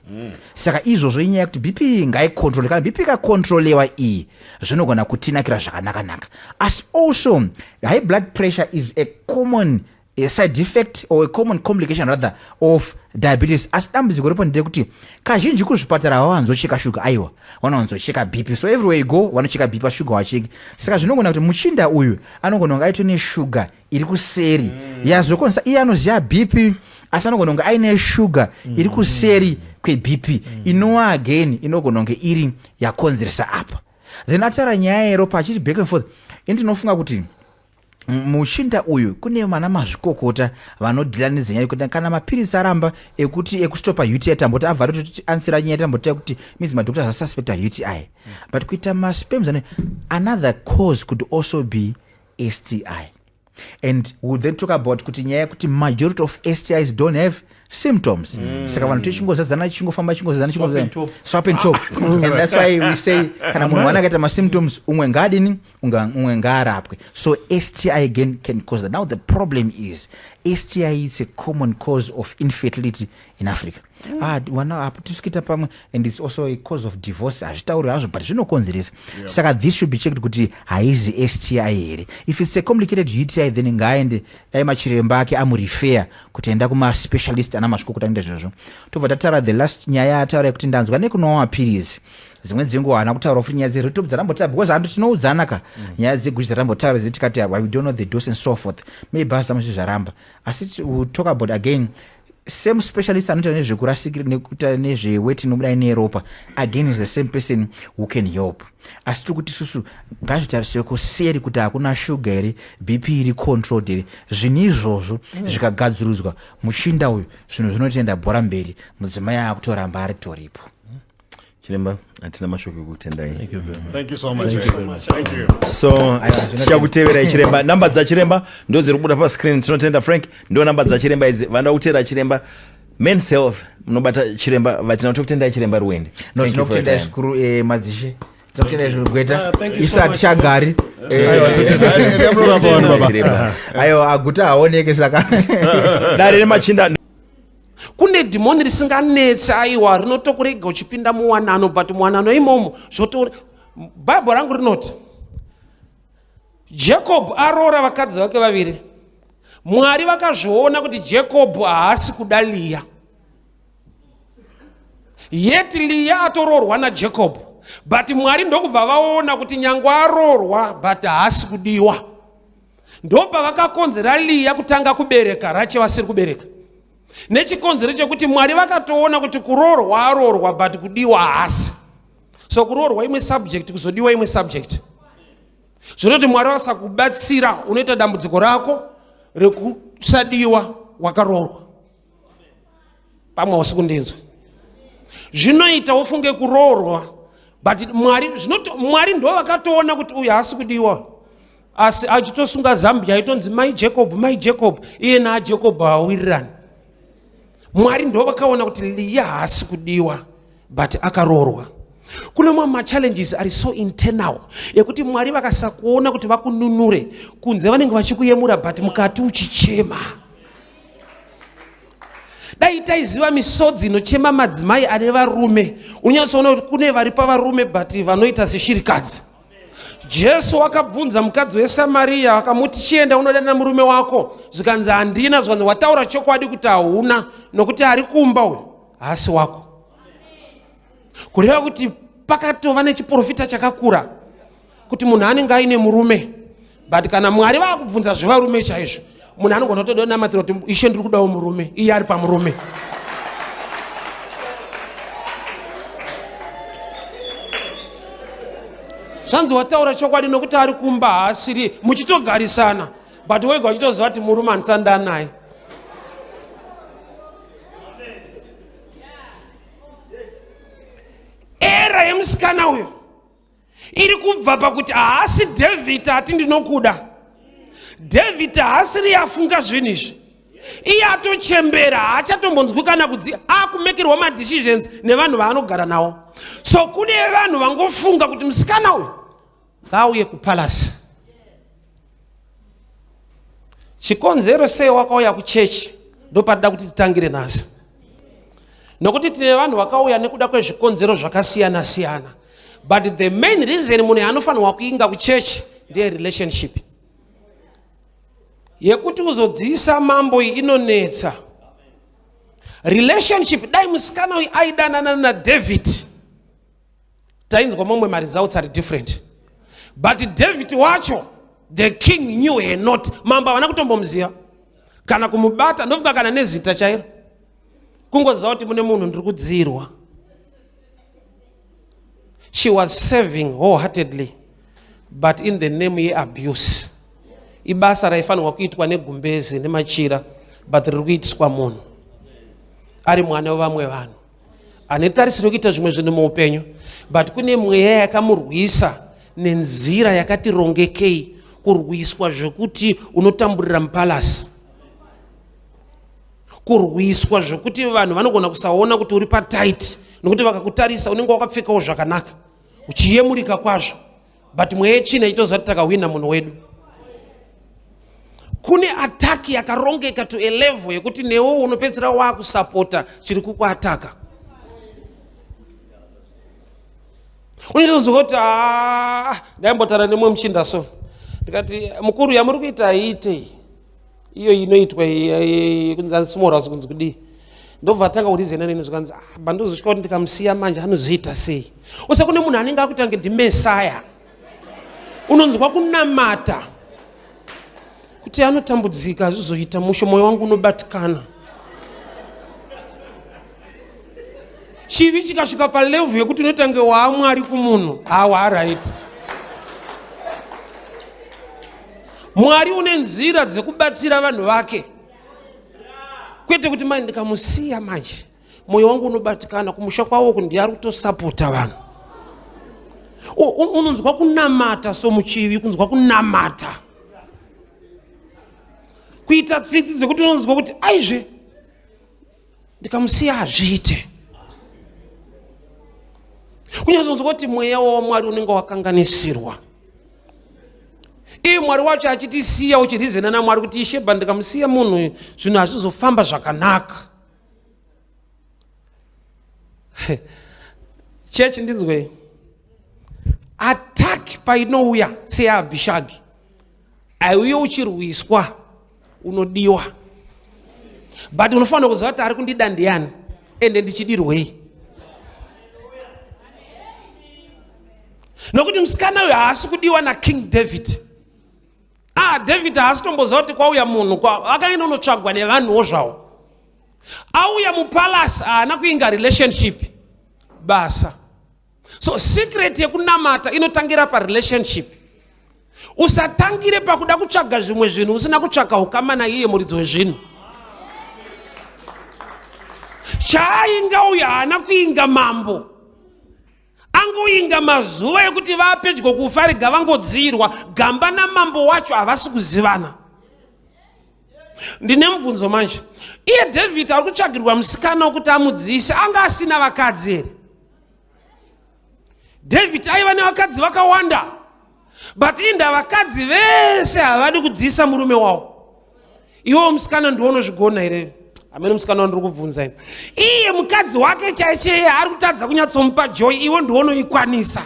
Saka izvozvo inyaya yekuti BP ngaicontrole. Kana BP ikacontrolewa iyi, zvinogona kutinakira zvakanaka-naka. Asi also high blood pressure is a common a side effect or a common complication rather of diabetes. Asi dambudziko ripo nderekuti kazhinji kuzvipatara havawanzocheka shuga, aiwa, vanowanzocheka BP. So everywhere you go vanocheka BP, ashuga wacheki. Saka zvinogona kuti muchinda uyu anogona kunge aito neshuga iri kuseri yazokonzesa. Iye anoziva BP, asi anogona kunge aine shuga iri kuseri kweBP inova again inogona kunge iri yakonzeresa apa. Then ataura nyaya yeropa achiti back and forth. Ini ndinofunga kuti muchinda uyu kune vana mazvikokota vanodeala nedzenyaya yekuti kana mapirisi aramba ekuti ekustopa UTI, tamboti abva toti ansira nyaya, tamboti yekuti means madoctors asuspecta UTI, but kuita masperms ane, another cause could also be STI. And we'll then talk about kuti nyaya yekuti majority of STIs don't have symptoms. Saka vanhu tichingozadzana, tichingofamba, chingozadzana. Swap and top. Swap and top. And that's why we say kana munhu wana akaita masymptoms, umwe ngaadini, umwe ngaarapwe. So STI again can cause that. Now the problem is STI is a common cause of infertility in Africa. Ah, wana apo tisikuita pamwe, and it's also a cause of divorce. Hazvitauri hazvo, but zvinokonzeresa. Saka this should be checked kuti haizi STI here. If it's a complicated UTI, then ngaaende, dai machiremba ake amurefer kuti enda kumaspecialist ana mazvikokota anoita izvozvo. Tobva tataura the last nyaya yataura yekuti ndanzwa nekunwa mapirizi. Dzimwe dzenguva haana kutaura futi nyaya dzeretop dzatambotaura, because handu tinoudzana ka nyaya dzeguchi dzatambotaura dzi tikati we don't know the dose and so forth. Maybe asi zvaramba. Asi we'll talk about again same specialist anoita nezvekurasikira nekuita nezveweti inobuda neropa. Again is the same person who can help. Asi tiri kuti isusu ngazvitariswe kuseri kuti hakuna shuga here, BP iri controlled here. Zvinhu izvozvo zvikagadzirudzwa, muchinda uyu zvinhu zvinotoenda bhora mberi, mudzimai akutoramba aritoripo. Chiremba, hatina mashoko ekutendai. Thank you very much. Thank you so much. Thank you very much. Thank you. So tichakuteverai, chiremba. Namba dzachiremba ndo dziri kubuda pascreen. Tinotenda, Frank. Ndo namba dzachiremba idzi. Vanoda kutera chiremba, Men's Health, munobata chiremba vatina. Tokutendai, chiremba Ruwende. No, Thank you for your tinokutendai time. zvikuru, madzishe. Tinokutendai zvikuru, gweta. Thank you Isu so much. hatichagari. Chiremba. Aiwa, aguta haoneke, saka Dare nemachinda. Kune dhimoni risinganetsi, aiwa, rinotokurega uchipinda muwanano, but muwanano imomo zvoto. Bhaibheri rangu rinoti Jacob aroora vakadzi vake vaviri. Mwari vakazviona kuti Jacob haasi kuda Leah. Yet Leah atoroorwa naJacob. But Mwari ndokubva vaona kuti nyangwe aroorwa but haasi kudiwa. Ndopavakakonzera Leah kutanga kubereka Rachel asiri kubereka. Nechikonzero chekuti Mwari vakatoona kuti kuroorwa aroorwa but kudiwa haasi. So kuroorwa imwe subject, kuzodiwa imwe subject. Zvinoti Mwari vasakubatsira unoita dambudziko rako rekusadiwa wakaroorwa. Pamwe hausi kundinzwa. Zvinoita ufunge kuroorwa but Mwari zvinoto Mwari ndo vakatoona kuti uyu haasi kudiwa. Asi achitosunga Zambia aitonzi mai Jacob, mai Jacob, iye naJacob hawawirirani. Mwari ndo vakaona kuti Leah haasi kudiwa but akaroorwa. Kune mamwe machallenges ari so internal ekuti Mwari vakasakuona kuti vakununure kunze vanenge vachikuyemura but mukati uchichema. Dai taiziva misodzi inochema madzimai ane varume, unyatsoona kuti kune vari pavarume but vanoita seshirikadzi. Jesu wakabvunza mukadzi weSamaria akamuti, chienda unodana murume wako. Zvikanzi handina. Zvikanzi wataura chokwadi kuti hauna, nokuti ari kumba uyu haasi wako. Kureva kuti pakatova nechiprofita chakakura kuti munhu anenge aine murume, but kana Mwari vakubvunza zvevarume chaizvo, munhu anogona kutoda kunamatira kuti ishe ndiri kudawo murume, iye ari pamurume. Zvanzi wataura chokwadi nokuti ari kumba haasiri, muchitogarisana but wega uchitoziva kuti murume handisati ndanaye. Era yemusikana uyo iri kubva pakuti haasi David ati ndinokuda. David haasiri afunga zvinhu izvi, iye atochembera, haachatombonzwi kana kudzi akumekerwa madecisions nevanhu vaanogara navo. So kune vanhu vangofunga kuti musikana uyu ngauye kupalasi. Chikonzero sei wakauya kuchechi ndopatida kuti titangire nhasi, nokuti tine vanhu vakauya nekuda kwezvikonzero zvakasiyana siyana, but the main reason munhu anofanirwa kuinga kuchechi ndiye relationship yekuti uzodziisa mambo iyi inonetsa. Relationship, dai musikana uyu aidanana naDavid tainzwa mamwe maresults ari different, but David wacho the king knew her not. Mambo havana kutombomuziva kana kumubata, ndofunga kana nezita chairo, kungoziva kuti mune munhu ndiri kudzirwa. She was serving wholeheartedly but in the name yeabuse. Ibasa raifanirwa kuitwa negumbeze nemachira but riri kuitiswa munhu ari mwana wevamwe vanhu ane tarisiro yekuita zvimwe zvinhu muupenyu, but kune mweya yakamurwisa nenzira yakati rongekei, kurwiswa zvekuti unotamburira mupalasi, kurwiswa zvekuti vanhu vanogona kusaona kuti uri patight, nokuti vakakutarisa unenge wakapfekawo zvakanaka uchiyemurika kwazvo, but mweya yechina ichitoziva kuti takahwina munhu wedu. Kune ataki yakarongeka to a level yekuti newe unopedzisira wakusapota chiri kukuataka. Unozonzwa kuti ndaimbotaura nemumwe muchinda so, ndikati mukuru yamuri kuita haiitei iyo inoitwa kunzi ansimora kunzi kudii, ndobva atanga kurizena neni zvikanzi bandozosvika kuti ndikamusiya manje anozoita sei. Use kune munhu anenge akuita kunge ndimesaya, unonzwa kunamata kuti anotambudzika hazvizoita musho, mwoyo wangu unobatikana. Chivi chikasvika palevhu yekuti unotange waamwari kumunhu, hawa right. Mwari une nzira dzekubatsira vanhu vake, kwete kuti mai ndikamusiya manje mwoyo wangu unobatikana, kumusha kwavo uku ndiye ari kutosapota vanhu. Unonzwa kunamata somuchivi, kunzwa kunamata kuita tsitsi dzekuti unonzwa kuti aizve ndikamusiya hazviite. Kunyatsonzwa kuti mweya waMwari unenge wakanganisirwa. Iye Mwari wacho achitisiya uchirizena naMwari kuti isheba ndikamusiya munhu zvinhu hazvizofamba zvakanaka. Chechi ndinzwei, attack painouya seyaAbhishagi, Aiuye uchirwiswa, unodiwa, but unofanira kuziva kuti ari kundida ndiani ende ndichidirwei, nokuti musikana uyu haasi kudiwa naKing David. Ah, David haasi tomboziva kuti kwauya munhu, akaenda unotsvagwa nevanhuwo zvavo. Auya mupalace, haana kuinga relationship basa. So secret yekunamata inotangira parelationship. Usatangire pakuda kutsvaga zvimwe zvinhu usina kutsvaka ukama naiye muridzi wezvinhu. Chaainga uyu haana kuinga mambo, angoinga mazuva ekuti vapedyo kufa, rega vangodziyirwa. Gamba namambo wacho havasi kuzivana. Ndine mubvunzo manje. Iye David ari kutsvagirwa musikana wekuti amudziise, anga asina vakadzi here? David aiva nevakadzi vakawanda, but inda vakadzi vese havadi kudziisa murume wavo. Iwewo musikana ndiwo unozvigona here? Hamene musikana wandiri kubvunza ini, iye mukadzi wake chaicheye ari kutadza kunyatsomupa joy, iwe ndiwo unoikwanisa.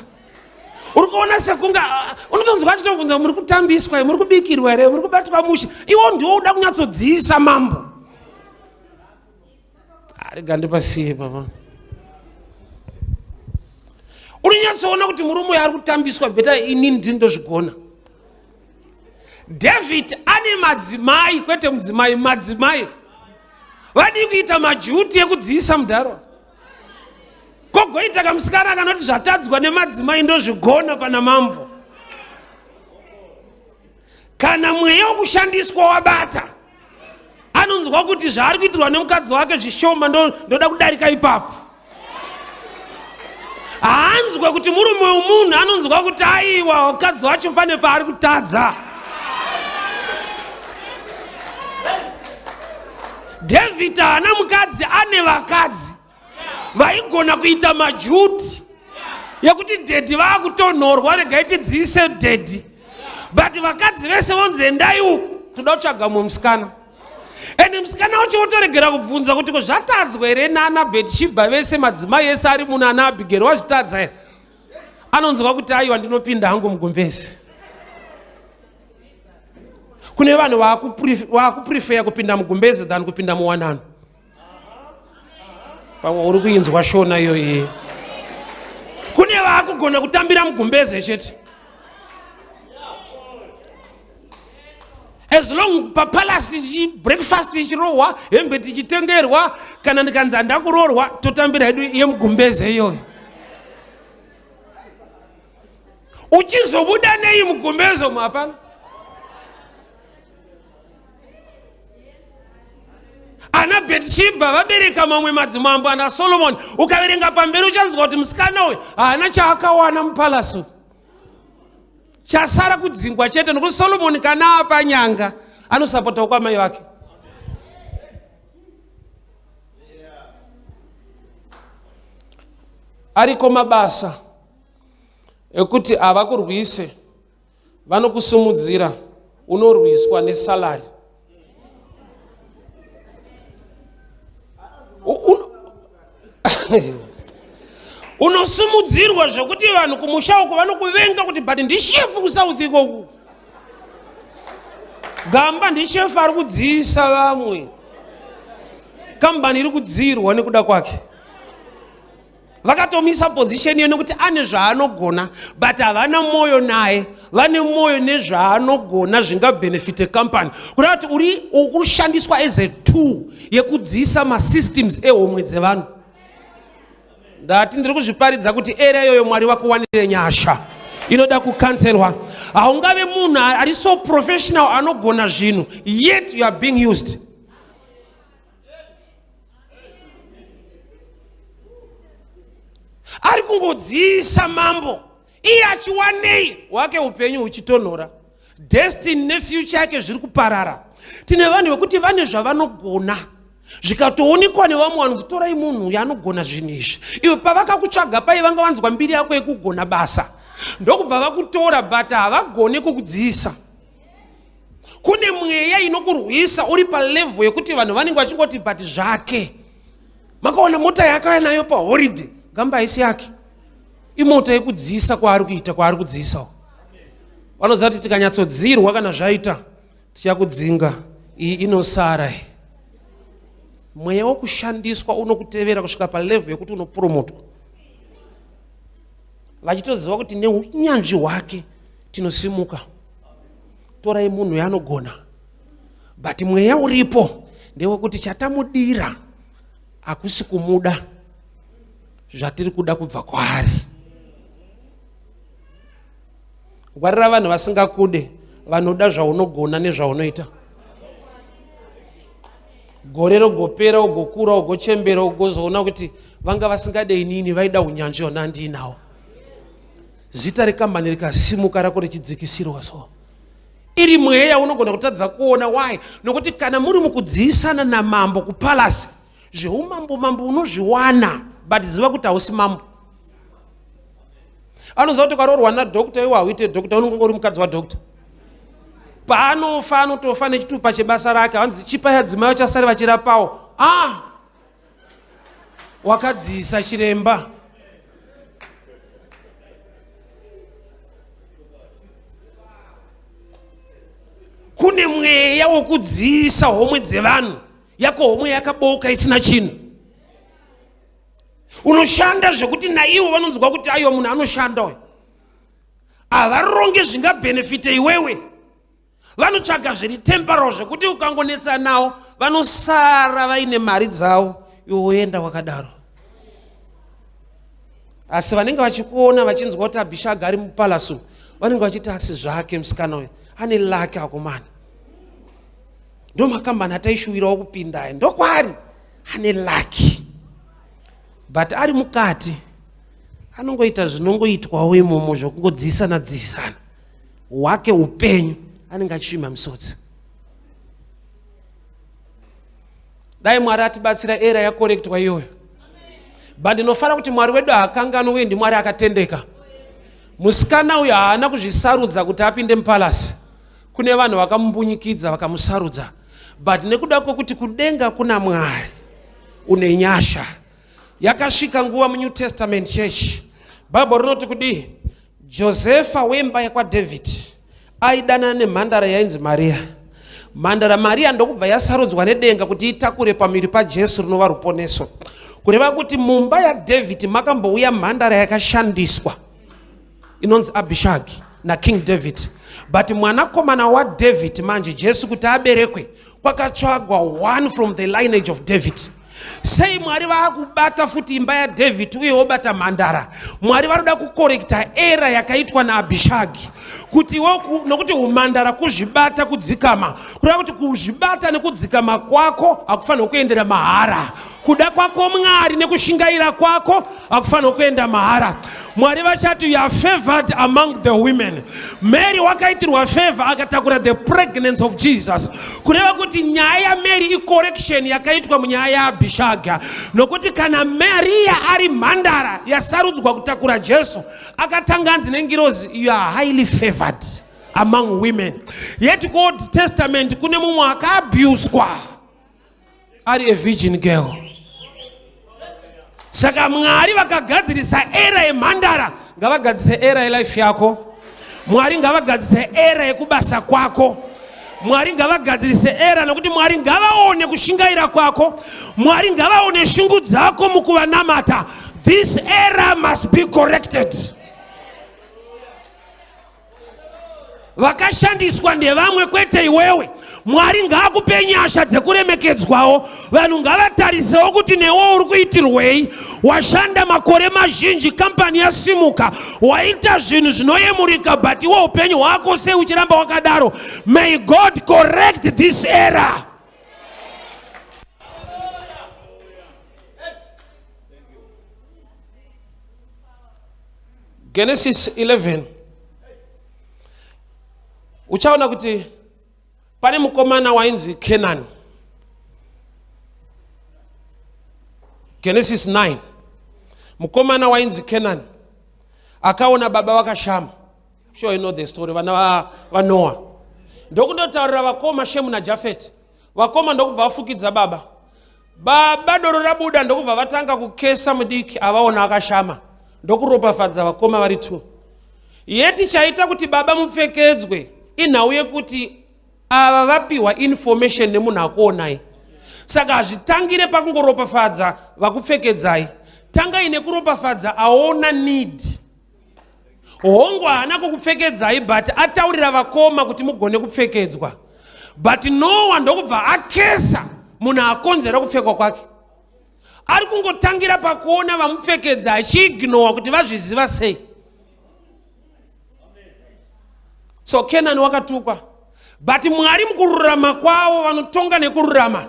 Uri kuona sekunga unotonzwa achitobvunza, muri kutambiswa, muri kubikirwa here, muri kubatwa mushe? Iwo ndiwo uda kunyatsodziisa mambo. Rega ndipasiye baba. Unonyatsoona kuti murume uyu ari kutambiswa, better inini ndini ndozvigona. David ane madzimai, kwete mudzimai, madzimai. Vadii kuita majuti ekudziisa mudharo? Kogoita kamusikana kanoti zvatadzwa nemadzimai ndozvigona pana mambo. Kana mweya wokushandiswa wabata, anonzwa kuti zvaari kuitirwa nemukadzi wake zvishoma, ndoda kudarika ipapo. Haanzwe kuti murume wemunhu, anonzwa kuti aiwa, mukadzi wacho pane paari kutadza. David haana mukadzi, ane vakadzi vaigona kuita majuti yekuti daddy vaakutonhorwa, regai tidziise daddy. But vakadzi vese vonzi endai uku, toda kutsvaga mumwe musikana. Ende musikana wacho wotoregera kubvunza kuti ko zvatadzwa here nana Betshibha vese, madzimai ese ari muno, ana Abhigeri wazvitadza here? Anonzwa kuti aiwa, ndinopinda hangu mugumbezi. Kune vanhu vakuprefeya kupinda mugumbezi than kupinda muwanano. Pamwe uri kuinzwa shona iyoyi. Kune vaakugona kutambira mugumbeze chete, as long papalace tichi breakfast ichirohwa, hembe tichitengerwa, kana ndikanzi handakuroorwa, totambira hedu yemugumbeze iyoyo. Uchizobuda nei mugumbezo hapana. Ana Betshibha vabereka mamwe madzimambo ana Solomon. Ukaverenga pamberi uchanzwa kuti musikana uyu haana chaakawana mupalace, chasara kudzingwa chete, nokuti Solomon kana apa nyanga anosapotawo kwamai vake. Ariko mabasa ekuti havakurwise, vanokusumudzira, unorwiswa nesalary. Unosumudzirwa zvekuti vanhu kumusha uko vanokuvenga kuti but ndishefu kuSouth ikoku, gamba ndishefu ari kudziisa vamwe, kambani iri kudziyirwa nekuda kwake. Vakatomisa position iyo nekuti ane zvaanogona, but havana mwoyo naye, vane mwoyo nezvaanogona zvingabhenefite company. Kureva kuti uri kushandiswa as a tool yekudziisa masystems ehomwe dzevanhu. Ndati ndiri kuzviparidza kuti era iyoyo Mwari vakuwanire nyasha, inoda kukanselwa. Haungave munhu ari so professional, anogona zvinhu, yet you are being used. Ari kungodziisa mambo, iye achiwanei hwake upenyu huchitonhora, destiny nefuture yake zviri kuparara. Tine vanhu vekuti vane zvavanogona, zvikatoonekwa nevamwe vanhu, torai munhu uyu anogona zvinhu izvi. Iwe pavakakutsvaga pai vanga vanzwa mbiri yako yekugona basa, ndokubva vakutora, but havagone kukudziisa. Kune mweya inokurwisa uri palevel yekuti vanhu vanenge vachingoti but zvake makaona mota yaakauya nayo paholiday, gamba haisi yake, imota yekudziisa kwaari kuita, kwaari kudziisawo. Vanoziva kuti tikanyatsodzirwa kana zvaita tichakudzinga, iyi inosara iyi. Mweya wokushandiswa unokutevera kusvika palevel yekuti unopromotwa, vachitoziva kuti neunyanzvi hwake tinosimuka. Torai munhu yaanogona, but mweya uripo ndewekuti chatamudira hakusi kumuda zvatiri kuda kubva kwaari. Ngwarira vanhu vasingakude, vanoda zvaunogona nezvaunoita. Gore rogopera, ugokura, ugochembera, ugozoona kuti vanga vasingade inini, vaida unyanzvi hona ndiinawo. Zita rekambani rikasimuka, rako richidzikisirwa. So iri mweya unogona kutadza kuona. Why? Nokuti kana muri mukudziisana namambo kupalasi, zveumambo mambo unozviwana, but ziva kuti hausi mambo. Anoziva kuti ukaroorwa nadhokta, iwe hauite dhokta, unonge uri mukadzi wadhokta. Paanofa anotofa nechitupa chebasa rake. Hanzi chipa yadzimai vachasari vachirapawo. Ah, wakadziisa chiremba. Kune mweya wokudziisa homwe dzevanhu, yako homwe yakabooka isina chinhu. Unoshanda zvekuti naivo vanonzwa kuti aiwa, munhu anoshanda uyu. Havaronge zvingabhenefite iwewe, vanotsvaga zviri temporal, zvekuti ukangonetsa nawo vanosara vaine mari dzavo, iwe woenda wakadaro. Asi vanenge vachikuona vachinzwa kuti Abhishaga ari mupalace, vanenge vachiti asi zvake musikana uyu ane luck akomana, ndo makambani ataishuwirawo kupinda aya, ndokwari ane luck. But ari mukati anongoita zvinongoitwawo imomo, zvokungodziisana dziisana. Hwake upenyu anenge achisvima misodzi. Dai Mwari atibatsira error yakorektwa iyoyo. But ndinofara kuti Mwari wedu haakanganwi uye ndiMwari akatendeka. Musikana uyu haana kuzvisarudza kuti apinde mupalasi. Kune vanhu vakamumbunyikidza, vakamusarudza, but nekuda kwekuti kudenga kuna Mwari une nyasha, yakasvika nguva muNew Testament church. Bhaibheri rinoti kudii? Josefa wemba yekwaDavid aidanana nemhandara yainzi Mariya. Mhandara Mariya ndokubva yasarudzwa nedenga kuti itakure pamiri paJesu, rinova ruponeso. Kureva kuti mumba yaDavid makambouya mhandara yakashandiswa inonzi Abhishagi naKing David, but mwanakomana waDavid manje Jesu kuti aberekwe, kwakatsvagwa one from the lineage of David. Sei Mwari vaakubata futi imba yaDavid uye wobata mhandara? Mwari varoda kukorekta error yakaitwa naAbhishagi kuti nokuti umhandara kuzvibata, kudzikama. Kureva kuti kuzvibata nekudzikama kwako hakufanirwa kuendera mahara. Kuda kwako Mwari nekushingaira kwako hakufanirwa kuenda mahara. Mwari vachati, "You are favored among the women." Mary wakaitirwa favor, akatakura the pregnancy of Jesus. Kureva kuti nyaya yaMary icorrection yakaitwa munyaya yaAbhishaga, nokuti kana Maria ari mhandara yasarudzwa kutakura Jesu, akatanga anzi nengirozi, "You are highly favored among women." Yet kuOld Testament kune mumwe akaabhuswa ari a virgin girl. Saka Mwari vakagadzirisa error yemhandara, ngavagadzirise error yelife yako. Mwari ngavagadzirise error yekubasa kwako. Mwari ngavagadzirise error, nokuti Mwari ngavaone kushingaira kwako. Mwari ngavaone shungu dzako mukuvanamata. This error must be corrected. Vakashandiswa ndevamwe, kwete iwewe. Mwari ngaakupe nyasha dzekuremekedzwawo. Vanhu ngavatarisewo kuti newo uri kuitirwei. Washanda makore mazhinji, kambani yasimuka, waita zvinhu zvinoyemurika, but iwe upenyu hwako sei uchiramba wakadaro? May God correct this error. Genesis 11, uchaona kuti pane mukomana wainzi Kenani. Genesis 9, mukomana wainzi Kenani akaona baba vakashama. Sure you know the story. Vana vaNoa ndokundotaurira vakoma Shemu naJafeti. Vakoma ndokubva vafukidza baba. Baba doro rabuda, ndokubva vatanga kukesa mudiki avaona akashama, ndokuropafadza vakoma vari two. Yeti chaita kuti baba mupfekedzwe inhau yekuti ava vapiwa information nemunhu akuonai. Saka hazvitangire pakungoropafadza vakupfekedzai. Tangai nekuropafadza aona need. Hongu haana kukupfekedzai but ataurira vakoma kuti mugone kupfekedzwa. But Noah ndokubva akesa munhu akonzera kupfekwa kwake. Ari kungotangira pakuona vamupfekedza achiignowa kuti vazviziva sei. So Kenani wakatukwa, but Mwari mukururama kwavo vanotonga nekururama.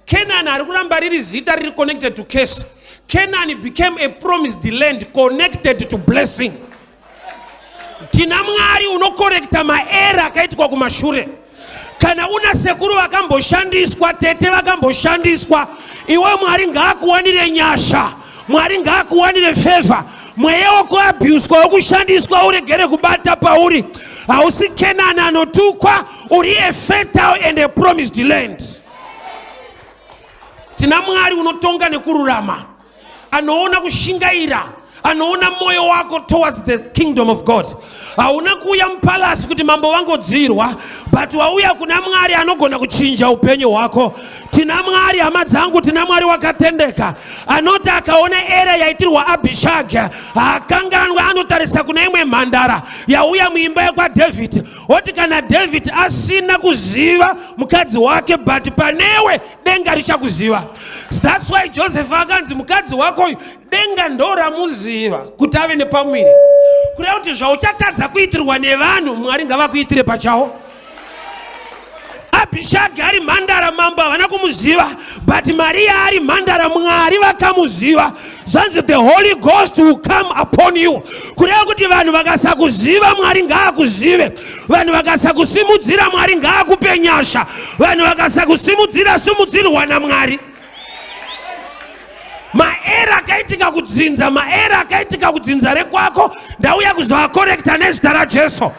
Kenani ari kuramba riri zita riri connected to curse. Kenani became a promised land connected to blessing. Tina Mwari unokorekta maera akaitwa kumashure. Kana una sekuru vakamboshandiswa, tete vakamboshandiswa, iwe Mwari ngaakuwanire nyasha, Mwari ngaakuwanire favor. Mweya wekuabhuswa wekushandiswa uregere kubata pauri. Hausi Kenani anotukwa, uri a fertile and a promised land. Tina Mwari unotonga nekururama, anoona kushingaira, anoona moyo wako towards the kingdom of God. Hauna kuuya mupalasi kuti mambo vangodzirwa, but wauya kuna Mwari anogona kuchinja upenyu hwako. Tina Mwari, hama dzangu, tina Mwari wakatendeka, anoti akaona era yaitirwa Abhishag haakanganwa, anotarisa kuna imwe mhandara yauya muimba yekwaDavid, oti kana David asina kuziva mukadzi wake, but panewe denga richakuziva. That's why Joseph akanzi mukadzi wako uyu denga ndo ramuziva kuti ave nepamuviri. Kureva kuti zvauchatadza kuitirwa nevanhu, Mwari ngavakuitire pachawo. Abhishagi ari mhandara, mambo havana kumuziva, but Maria ari mhandara, Mwari vakamuziva. Zvanzi the Holy Ghost will come upon you. Kureva kuti vanhu vakasakuziva, Mwari ngaakuzive. Vanhu vakasakusimudzira, Mwari ngaakupe nyasha. Vanhu vakasakusimudzira, simudzirwa naMwari. Maera akaitika kudzinza, maera akaitika kudzinza rekwako, ndauya kuzoakorekta nezita raJesu.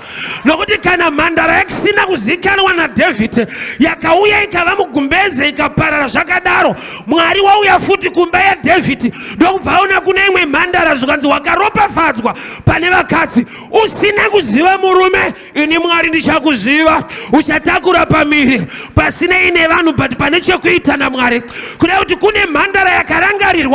Nokuti kana mhandara yakisina kuzikanwa naDavid yakauya ikava mugumbeze ikaparara zvakadaro, Mwari wauya futi kumba yaDavid ndokubva aona kune imwe mhandara, zvikanzi wakaropafadzwa pane vakadzi, usina kuziva murume, ini Mwari ndichakuziva. Uchatakura pamiri pasinei nevanhu, but pane chekuita naMwari. Kureva kuti kune mhandara yakarangarirwa,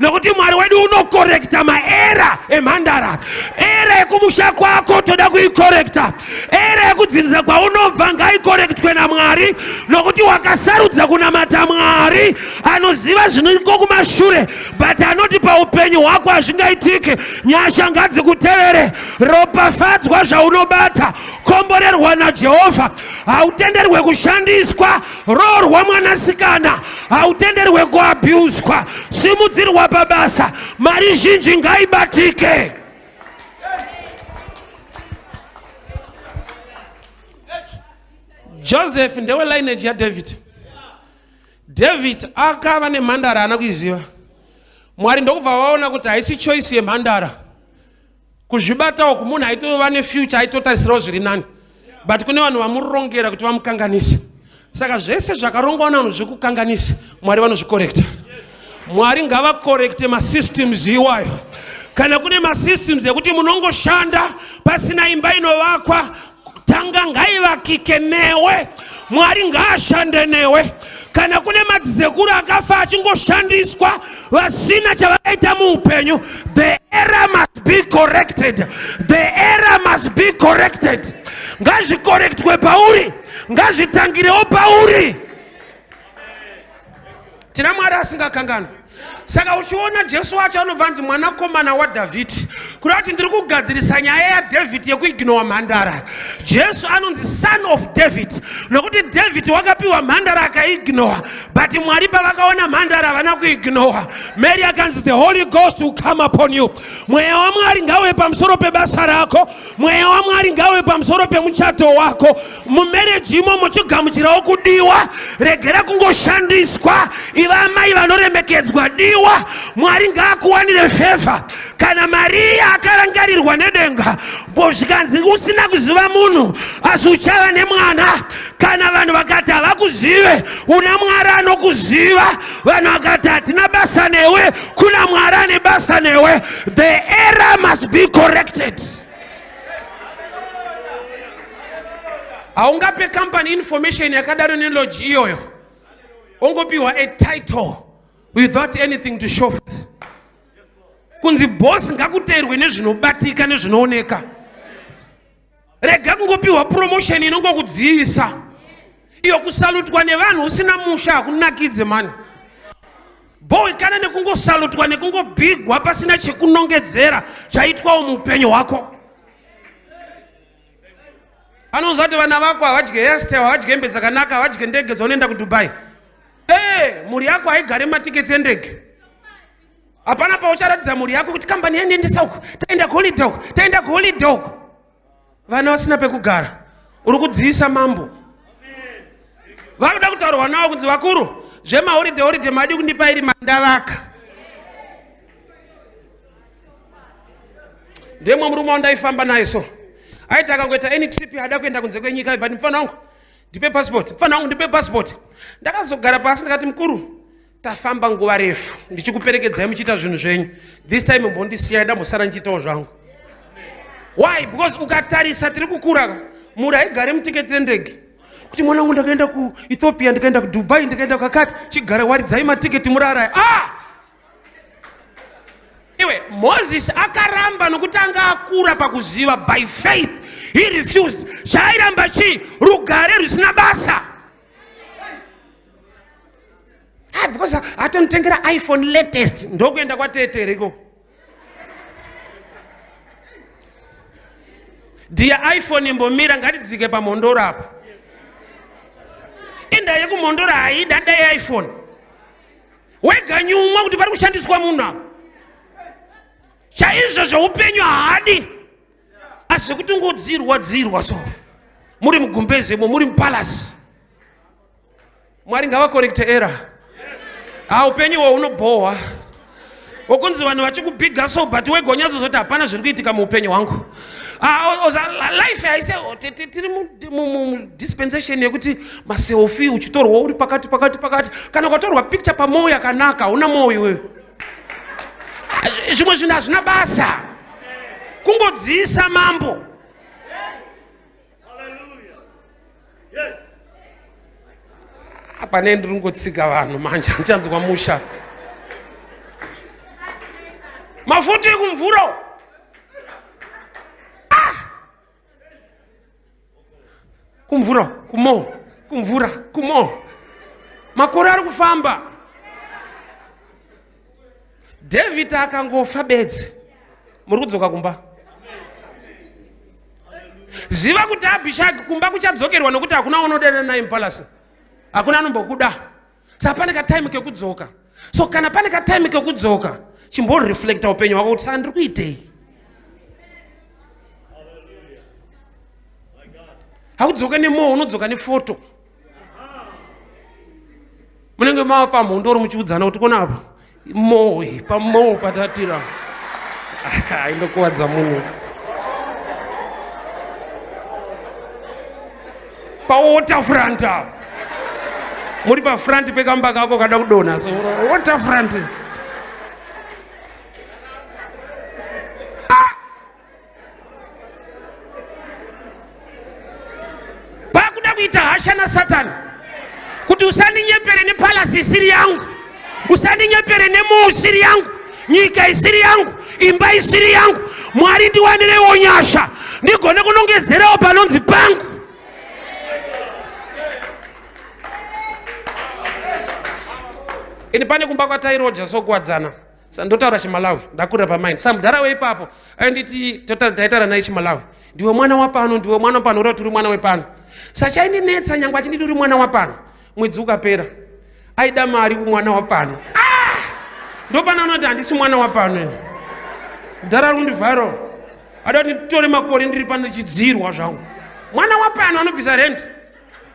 nokuti Mwari wedu unokorekta maera emhandara. Era yekumusha kwako toda kuikorekta, era yekudzinza kwaunobva ngaikorektwe naMwari, nokuti wakasarudza kunamata Mwari anoziva zviniko kumashure, but anoti paupenyu hwako hazvingaitiki. Nyasha ngadzikutevere, ropafadzwa zvaunobata, komborerwa naJehovha. Hautenderwe kushandiswa, roorwa mwanasikana, hautenderwe kuabhuswa, simudzirwa pabasa, mari zhinji ngaibatike. Joseph ndewe lineage yaDavid. David akava nemhandara haana kuiziva. Mwari ndokubva vaona kuti haisi choice yemhandara kuzvibatawo kumunhu aitova nefuture, aitotarisirawo zviri nani, but kune vanhu vamurongera kuti vamukanganise. Saka zvese zvakarongwa navanhu zvekukanganisa, Mwari vanozvikorekta. Mwari ngavakorekte masystems iwayo. Kana kune masystems ekuti munongoshanda pasina imba inovakwa, tanga ngaivakike newe. Mwari ngaashande newe. Kana kune madzsekuru akafa achingoshandiswa vasina chavakaita muupenyu, the error must be corrected. The error must be corrected. Ngazvikorektwe pauri, ngazvitangirewo pauri. Tina Mwari asingakanganwi. Saka uchiona Jesu wacho anobva anzi mwanakomana waDhavhidhi, kureva kuti ndiri kugadzirisa nyaya yaDhavhidhi yekuignowa mhandara. Jesu anonzi son of David nokuti David wakapiwa mhandara akaignowa, but Mwari pavakaona mhandara havana kuignowa. Mary akanzi the Holy Ghost will come upon you. Mweya waMwari ngauve pamusoro pebasa rako, mweya waMwari ngauve pamusoro pemuchato wako. Mumereji imomo chigamuchirawo kudiwa, regera kungoshandiswa. Iva amai vanoremekedzwa, diwa. Mwari ngaakuwanire fevha. Kana Mariya akarangarirwa nedenga, zvikanzi usina kuziva munhu asi uchava nemwana. Kana vanhu vakati havakuzive, una Mwari anokuziva. Vanhu vakati hatina basa newe, kuna Mwari ane basa newe. The error must be corrected. Haungape company information yakadaro neloji iyoyo, ongopiwa a title without anything to show forth. Kunzi boss ngakuteerwe nezvinobatika nezvinooneka. Rega kungopiwa promotion inongokudziisa iyo. Kusalutwa nevanhu usina musha hakunakidze mani. Boy, kana nekungosalutwa nekungobhigwa pasina chekunongedzera chaitwawo muupenyu hwako. Anoziva kuti vana vako havadye hairstyle, havadye hembe dzakanaka, havadye ndege dzaunoenda kuDubai. Ee, mhuri yako haigare matiketi endege. Hapana paucharatidza mhuri yako kuti kambani yandiendesa uku, taenda kuholiday uku, taenda kuholiday uku, vana vasina pekugara. Uri kudziisa mambo. Vakuda kutaurwa navo kunzi vakuru, zvemaholiday holiday madi kundipa iri mandavaka. Ndemwe murume wandaifamba naye, so aiti akangoita any trip yaada kuenda kunze kwenyika, but mufana wangu ndipe passport, mufana wangu ndipe passport. Ndakazogara pasi ndikati, mukuru, tafamba nguva refu ndichikuperekedzai muchiita zvinhu zvenyu. This time mbondisiyai ndambosara ndichiitawo zvangu. Why? Because ukatarisa tiri kukura, mhuri haigare mutiketi rendege kuti mwana wangu ndakaenda kuEthiopia, ndikaenda kuDubai, ndikaenda kwakati. Chigara waridzai matiketi murarai. Ah, iwe, Moses akaramba nokuti anga akura pakuziva. By faith he refused. Chaairamba chii? Rugare rusina basa. Ah, because atonitengera iPhone latest, ndokuenda kwatetere ikoko. Dhiya, iPhone imbomira, ngatidzike pamhondoro apa. Inda yekumhondoro haida dai iPhone. Wega nyumwa kuti pari kushandiswa munhu apa chaizvo. Zveupenyu haadi, asi zvekuti ungodzirwa dzirwa so muri mugumbezemo, muri mupalasi. Mwari ngavakorekte era. Ha, upenyu ihwo hunobhohwa, wokunzi vanhu vachikubhiga so, but wega unyatsozoti hapana zviri kuitika muupenyu hwangu. Ah, life haise. Tiri mudispensation yekuti maselfie uchitorwa uri pakati pakati pakati. Kana ukatorwa picture pamwoyo yakanaka, hauna mwoyo iwewe. Ah, zvimwe zvinhu hazvina basa, kungodziisa mambo. Pane ndiri kungotsika vanhu manje, handichanzwa musha. Mafuta ekumvura. Ah! Kumvura kumo, kumvura kumo. Makore ari kufamba. David akangofa bedzi, muri kudzoka kumba. Ziva kuti Abhishagi kumba kuchadzokerwa, nokuti hakuna unodana naye mupalasi, hakuna anombokuda. Saka pane katime kekudzoka. So kana pane katime kekudzoka, chimboreflecta upenyu hwako kuti saka ndiri kuitei? Hakudzoka nemoo, unodzoka nefoto. Munenge mava pamhondoro muchiudzana kuti kona apa mowe pamoo patatira aindokuwadza munhu pawaterfront apa, muri pafront pekamba kako kada kudonha. So waterfront. Ah! Pakuda kuita hasha nasatani kuti usandinyepere nepalasi isiri yangu, usandinyepere nemoo isiri yangu, nyika isiri yangu, imba isiri yangu. Mwari, ndiwanirewo nyasha ndigone kunongedzerawo panonzi pangu. Ini pane kumba kwatairoja sokuwadzana, ndotaura chiMalawi, ndakurira pamaini. Samudhara weipapo ainditi, taitaura naye chiMalawi, ndiwe mwana wapano, ndiwe mwana wapano, uri uri mwana wepano. Sachaindinetsa, nyangwe achinditi uri mwana wapano, mwedzi ukapera aida mari kumwana wapano. Ah! Ndopana unoti handisi mwana wapano, mudhara ari kundivhairawo, ada kuti nditore makore ndiri pano ndichidzirwa zvangu. Mwana wapano anobvisa rent,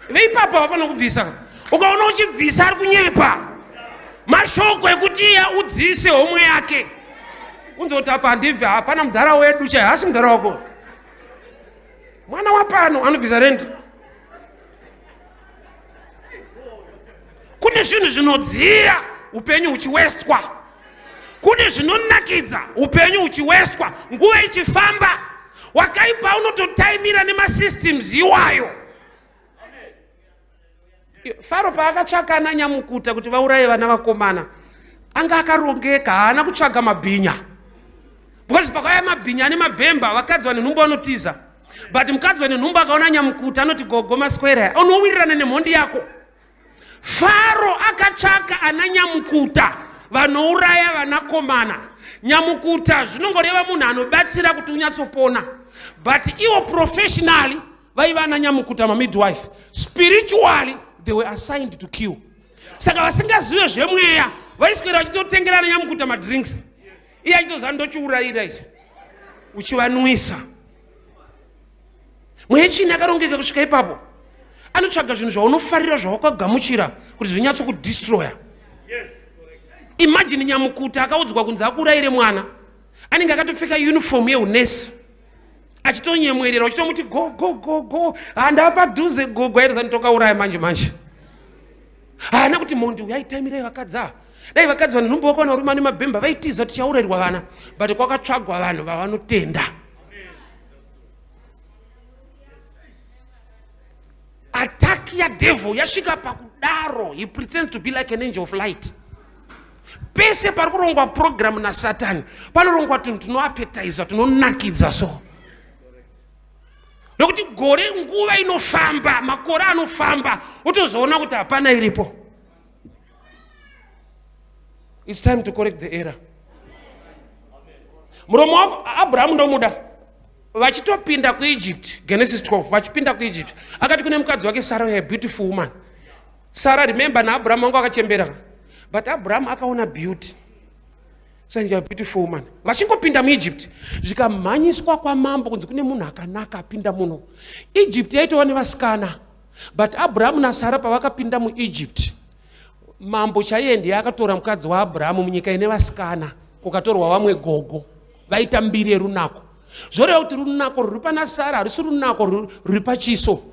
veipapo havafanira kubvisa. Ukaona uchibvisa, ari kunyepa. Mashoko ekuti iya udzise homwe yake, unzoti apa handibve, hapana mudhara wedu chai, hasi mudhara wako. Mwana wapano anobvisa rent. Kune zvinhu zvinodziya upenyu huchiwestwa, kune zvinonakidza upenyu huchiwestwa, nguva ichifamba. Wakaipa unototaimira nemasystems iwayo. Faro paakatsvaka ana nyamukuta kuti vauraye vana vakomana, anga akarongeka, haana kutsvaga mabhinya. Because pakauya mabhinya ane mabhemba, vakadzi vane nhumbu vanotiza. But mukadzi vane nhumbu akaona nyamukuta anoti gogo maswera, unowirirana nemhondi yako. Faro akatsvaka ana nyamukuta vanouraya vanakomana. Nyamukuta zvinongoreva munhu anobatsira kuti unyatsopona. But iwo professionally vaiva ana nyamukuta mamidwife. Spiritually they were assigned to kill. Saka vasingazive zvemweya vaiswera vachitotengera ana nyamukuta madrinks. Iye achitoziva ndochiurayira ichi. Uchivanwisa. Mweya chini akarongeka kusvika ipapo. Anotsvaga zvinhu zvaunofarira zvawakagamuchira kuti zvinyatsokudestroya. Yes. Imagine nyamukuta akaudzwa kunzi akuurayire mwana. Anenge akatopfeka uniform yeunesi. Achitonyemwerera uchitomuti go go go go. Handapadhuze gogo aita nditokauraya manje manje. Haana kuti mhondi uyu aitamirai vakadzi ava. Dai vakadzi vane nhumbu vakaona varume vane mabhemba vaitiza tichaurayirwa vana. But kwakatsvagwa vanhu vavanotenda. Attack ya devil yasvika pakudaro. He pretends to be like an angel of light. Pese pari kurongwa program naSatani panorongwa tunhu tunoapetiza tunonakidza so. Nokuti gore nguva inofamba, makore anofamba, utozoona kuti hapana iripo. It's time to correct the error. Muromo wako Abraham ndomuda. Vachitopinda kuEgypt, Genesis 12, vachipinda kuEgypt, akati kune mukadzi wake Sarah, you are a beautiful woman. Sarah, remember naAbraham wanga wakachembera. But Abraham akaona beauty. So you are a beautiful woman. Vachingopinda muEgypt, zvikamhanyiswa kwamambo kunzi kune munhu akanaka apinda muno. Egypt yaitova nevasikana. But Abraham naSarah pavakapinda muEgypt, mambo chaiye ndiye akatora mukadzi waAbraham munyika ine vasikana, kukatorwa vamwe gogo vaita mbiri yerunako. Zvoreva kuti runako rwuri pana Sarah harusi runako rwuri pachiso.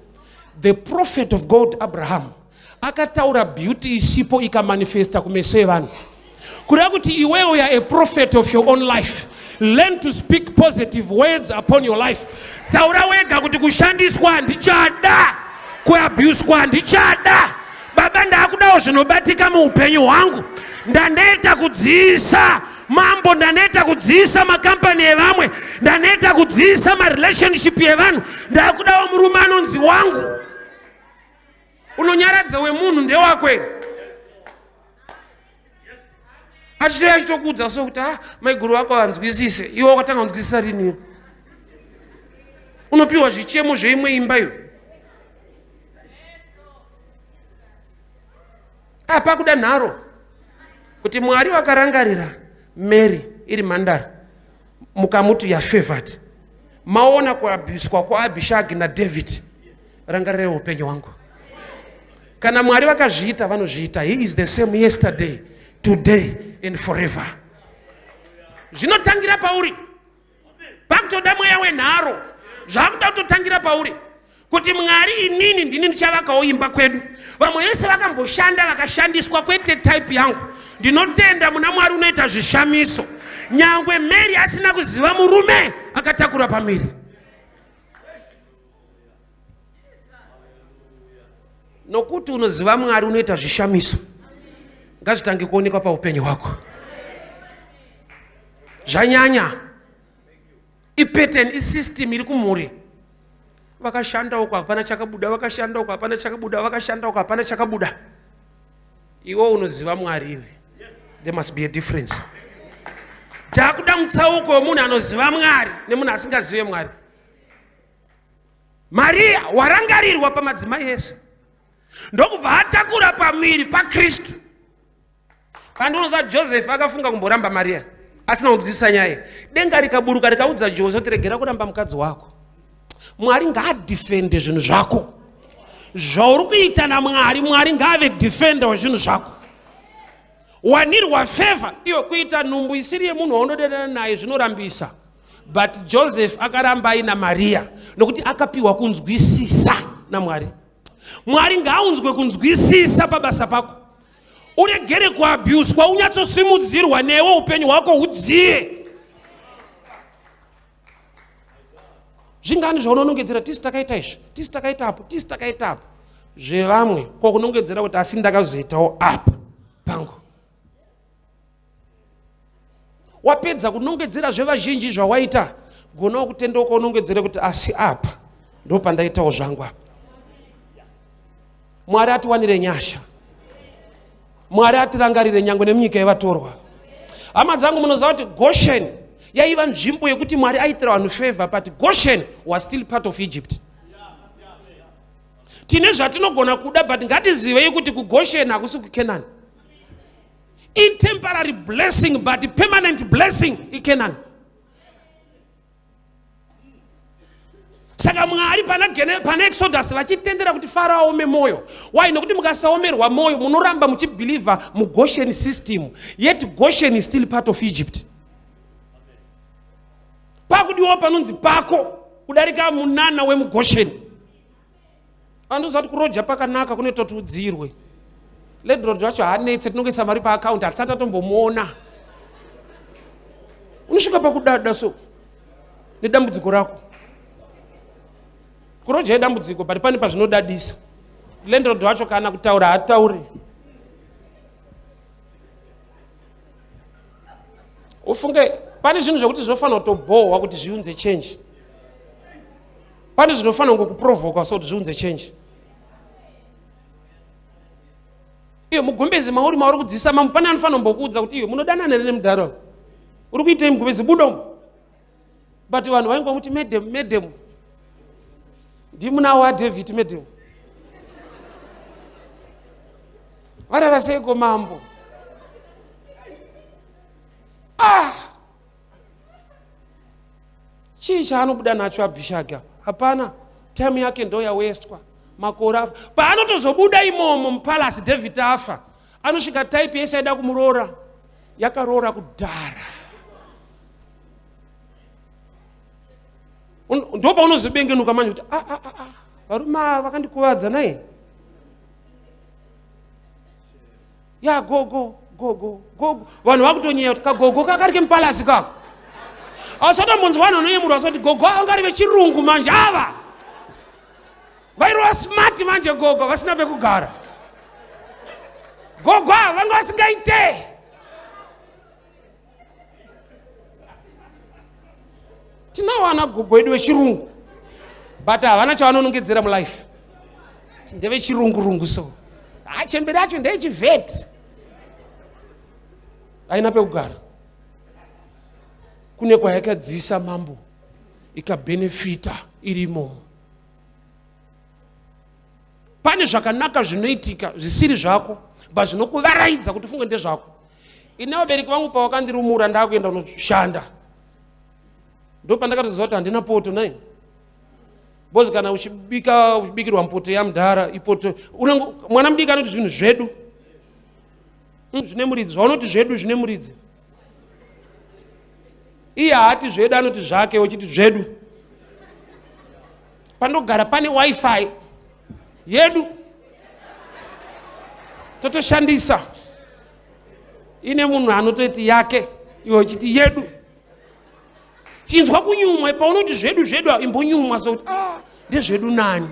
The prophet of God Abraham akataura beauty isipo ikamanifesta kumeso evanhu. Kureva kuti iwewe you are a prophet of your own life. Learn to speak positive words upon your life. Taura wega kuti kushandiswa handichada, kuabuswa handichada. Baba ndakudawo zvinobatika muupenyu hwangu. Ndaneta kudziisa mambo, ndaneta kudziisa makampani evamwe, ndaneta kudziisa marelationship evanhu. Ndakudawo murume anonzi wangu. Unonyaradza wemunhu ndewakwe. Achitouya achitokuudza so kuti ah, maiguru vako vanzwisise. Iwe wakatanga kunzwisisa rini? Unopiwa zvichemo zveimwe imba iyo. Apa kuda nharo kuti Mwari vakarangarira Mary iri mhandara mukamuti ya favored. Maona kuabuswa kwaAbishagi naDavid. Rangarira upenyu hwangu. Kana Mwari vakazviita vanozviita. He is the same yesterday, today and forever. Zvinotangira pauri. Pakutoda mweya wenharo. Zvakuda kutotangira pauri. Kuti Mwari inini ndini ndichavakawo imba kwedu. Vamwe vese vakamboshanda vakashandiswa kwete type yangu. Ndinotenda muna Mwari unoita zvishamiso. Nyangwe Mary asina kuziva murume akatakura pamiri. Nokuti unoziva Mwari unoita zvishamiso. Ngazvitange kuonekwa paupenyu hwako. Zvanyanya. Ipattern, isystem iri kumhuri. Vakashanda uko hapana chakabuda, vakashanda uko hapana chakabuda, vakashanda uko hapana chakabuda. Iwe unoziva Mwari iwe. There must be a difference. Takuda mutsauko wemunhu anoziva Mwari nemunhu asingazive Mwari. Maria warangarirwa pamadzimai ese. Ndokubva atakura pamuviri paKristu. Pandinoza Joseph akafunga kumboramba Maria asina kunzwisisa nyaya. Denga rikaburuka rikaudza Jose kuti regera kuramba mukadzi wako. Mwari ngaadefende zvinhu zvako. Zvauri kuita naMwari, Mwari ngaave defender wezvinhu zvako. Wanirwa favor iyo kuita nhumbu isiri yemunhu waunodanana naye zvinorambisa. But Joseph akaramba aina Maria nokuti akapiwa kunzwisisa naMwari. Mwari ngaaunzwe kunzwisisa pabasa pako. Uregere kuabuswa, unyatsosimudzirwa newe upenyu hwako hudziye. Zvingani zvaunonongedzera tisi takaita izvi, tisi takaita apo, tisi takaita apo. Zvevamwe ko kunongedzera kuti asi ndakazoitawo apa pangu. Wapedza kunongedzera zvevazhinji zvawaita, gonawo kutendeuka unongedzere kuti asi apa ndopandaitawo zvangu apa. Mwari atiwanire nyasha. Mwari atirangarire nyangwe nemunyika yevatorwa. Hama dzangu, munoziva kuti Goshen yaiva nzvimbo yekuti Mwari aitira vanhu favor, but Goshen was still part of Egypt. Tine zvatinogona kuda, but ngatizivei kuti kuGoshen hakusi kuCanaan. Itemporary blessing, but permanent blessing iCanaan. Saka Mwari pana Exodus vachitendera kuti Farao aome mwoyo. Why? Nokuti mukasaomerwa mwoyo munoramba muchibhilivha muGoshen system, yet Goshen is still part of Egypt. Pakudiwawo panonzi pako kudarika munana wemuGoshen. Andoziva kuti kuroja pakanaka kunoita kuti udzirwe. Landlord wacho haanetse, tinongoisa mari paaccount, hatisati tatombomuona. Unosvika pakudada so nedambudziko rako. Kuroja idambudziko, but pane pazvinodadisa. Landlord wacho kana kutaura haatauri. Ufunge pane zvinhu zvekuti zvinofanira kutobhohwa kuti zviunze change. Pane zvinofanira kungokuprovoka so kuti zviunze change. Iyo mugumbezi mauri mauri kudzisa mamu, pane anofanira kumbokuudza kuti iyo munodanana here nemudhara uyu? Uri kuitei mugumbezi? Buda umu. But vanhu vaingomuti madam, madam. Ndimunawo waDavid madam. Varara seiko mambo? Ah! Chii chaanobuda nacho Abhishagi apa? Hapana. Time yake ndo yawestwa. Makore afa. Paanotozobuda imomo mupalace David afa, anosvika type yese aida kumuroora yakaroora kudhara. Ndo paunozobengenuka manje kuti ah, ah, ah, ah, varume ava vakandikuvadza naye. Ya gogo gogo gogo, vanhu vakutonyeya kuti kagogo kakari kemupalasi kako. Ausatombonzi vanhu vanoyemurwa soti gogo anga ari vechirungu manje ava vairova smart manje gogo vasina pekugara. Gogo ava vanga vasingaite. Tinawo ana gogo edu vechirungu, but havana chavanonongedzera mulife. Ndevechirungurungu so. Achembere acho ndechivheti. Haina pekugara. Kune kwayakadzisa mambo ikabhenefita irimo. Pane zvakanaka zvinoitika zvisiri zvako, but zvinokuvaraidza kuti ufunge ndezvako. Ini vabereki vangu pavakandirumura ndakuenda kunoshanda, ndopandakatoziva kuti handina poto nai. Because kana uchibika uchibikirwa mpoto yamudhara, ipoto unenge mwana mudiki anoti zvinhu zvedu zvine muridzi, zvaunoti zvedu zvine muridzi. Iye haati zvedu, anoti zvake, uchiti zvedu. Panogara pane wifi yedu totoshandisa, ine munhu anototi yake, iwe uchiti yedu. Chinzwa kunyumwa paunoti zvedu zvedu, imbonyumwa sokuti ah, ndezvedu nani.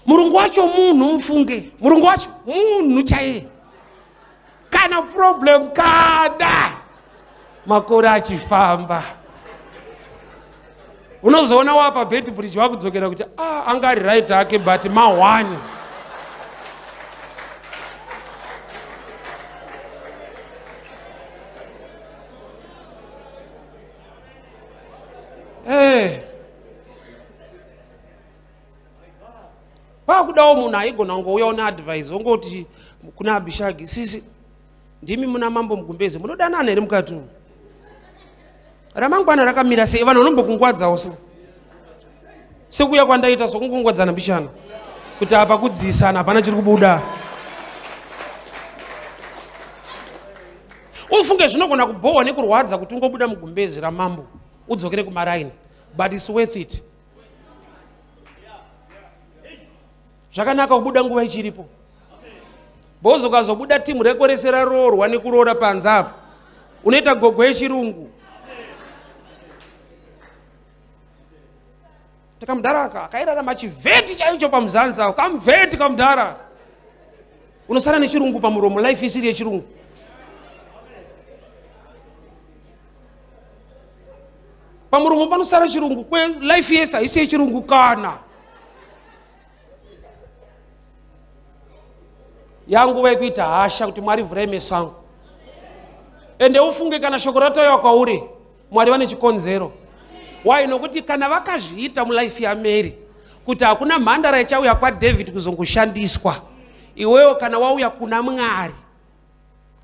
Murungu wacho munhu, mufunge murungu wacho munhu chaiye, kana problem kada makore achifamba unozoona wapa Beitbridge wakudzokera kuti ah, anga ari right ake, but ma1. Hey. Pakudawo munhu aigona kungouya une advice, ongoti kuna Abhishagi, sisi ndimi muna mambo mugumbeze, munodanana here mukati umu? Ramangwana rakamira sei? Vanhu vanombokungwadzawo so sekuuya kwandaita so kungongwadzana mbishana kuti apa kudziisana hapana chiri kubuda. Ufunge zvinogona kubhohwa nekurwadza kuti ungobuda mugumbezi ramambo udzokere kumaraini, but it's worth it. Zvakanaka kubuda nguva ichiripo. Bozo ukazobuda timu reko rese raroorwa nekuroora panze apa, unoita gogo yechirungu. Tikamudhara aka kairarama chivheti chaicho pamuzanzi ako, kamuvheti kamudhara. Unosara nechirungu pamuromo, life isiri yechirungu. Pamuromo panosara chirungu, kwe life yese haisi yechirungu kana. Yanguva yekuita hasha kuti Mwari vhurai meso angu. Ende ufunge kana shoko ratauya kwauri, Mwari vane chikonzero. Why? Nokuti kana vakazviita mulife yaMary, kuti hakuna mhandara ichauya kwaDavid kuzongoshandiswa. Iwewo kana wauya kuna Mwari,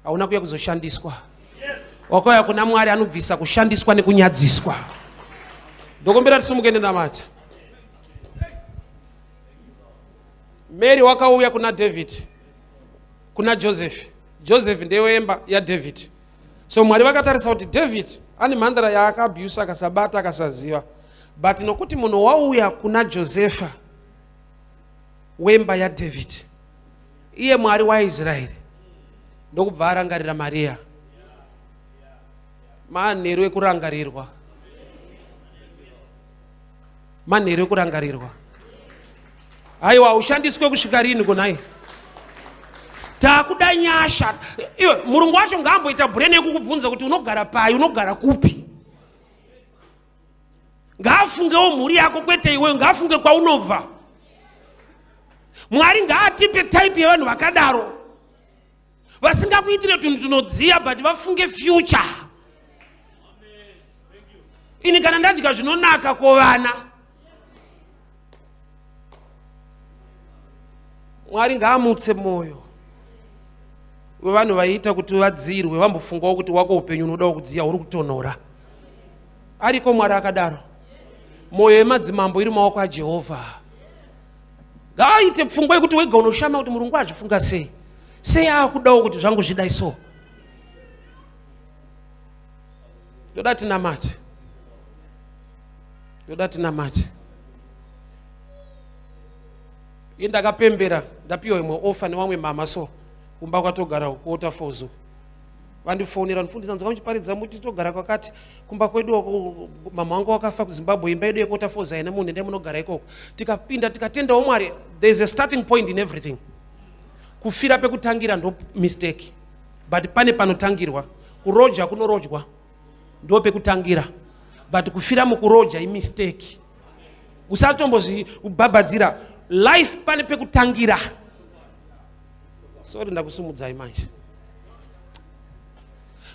hauna kuuya kuzoshandiswa. Wakauya kuna Mwari anobvisa kushandiswa nekunyadziswa. Ndokumbira tisumuke nenamata. Mary wakauya kuna David, kuna Joseph. Joseph ndewemba yaDavid. So Mwari vakatarisa kuti David ane mhandara yaakaabuse akasabata akasaziva. But nokuti munhu wauya kuna Josefa wemba yaDavid, iye Mwari waIsraeri ndokubva arangarira Maria. Manheru ekurangarirwa. Manheru ekurangarirwa. Aiwa, ushandiswe kusvika rini kunai? Takuda nyasha. Iwe murungu wacho ngaamboita brain yekukubvunza kuti unogara pai, unogara kupi. Ngaafungewo mhuri yako kwete iwewe, ngaafunge kwaunobva. Mwari ngaatipe type yevanhu vakadaro, vasingakuitire tunhu tunodziya but vafunge future. Ini kana ndadya zvinonaka kovana. Mwari ngaamutse moyo wevanhu vaiita kuti vadzirwe, vambofungawo kuti wako upenyu unodawo kudziya, uri kutonhora. Ariko Mwari akadaro. Moyo yemadzimambo iri maoko aJehovha. Ngaaite pfungwa yekuti wega unoshama kuti murungu azvifunga sei, sei aakudawo kuti zvangu zvidai so. Ndoda tinamate. Ndoda tinamate. Iye ndakapembera ndapiwa imwe ofa nevamwe mama so kumba kwatogara kuWaterfalls. Vandifonera ndifundisa nzwa muchiparidza muti togara kwakati kumba kwedu mama wangu wakafa kuZimbabwe, imba yedu yekuWaterfalls haina munhu, endai munogara ikoko. Tikapinda tikatendawo Mwari. There is a starting point in everything. Kufira pekutangira ndo mistake, but pane panotangirwa. Kuroja kunorojwa ndo pekutangira, but kufira mukuroja imistake. Usatombozvibhabhadzira life, pane pekutangira. Sorry, ndakusumudzai manje.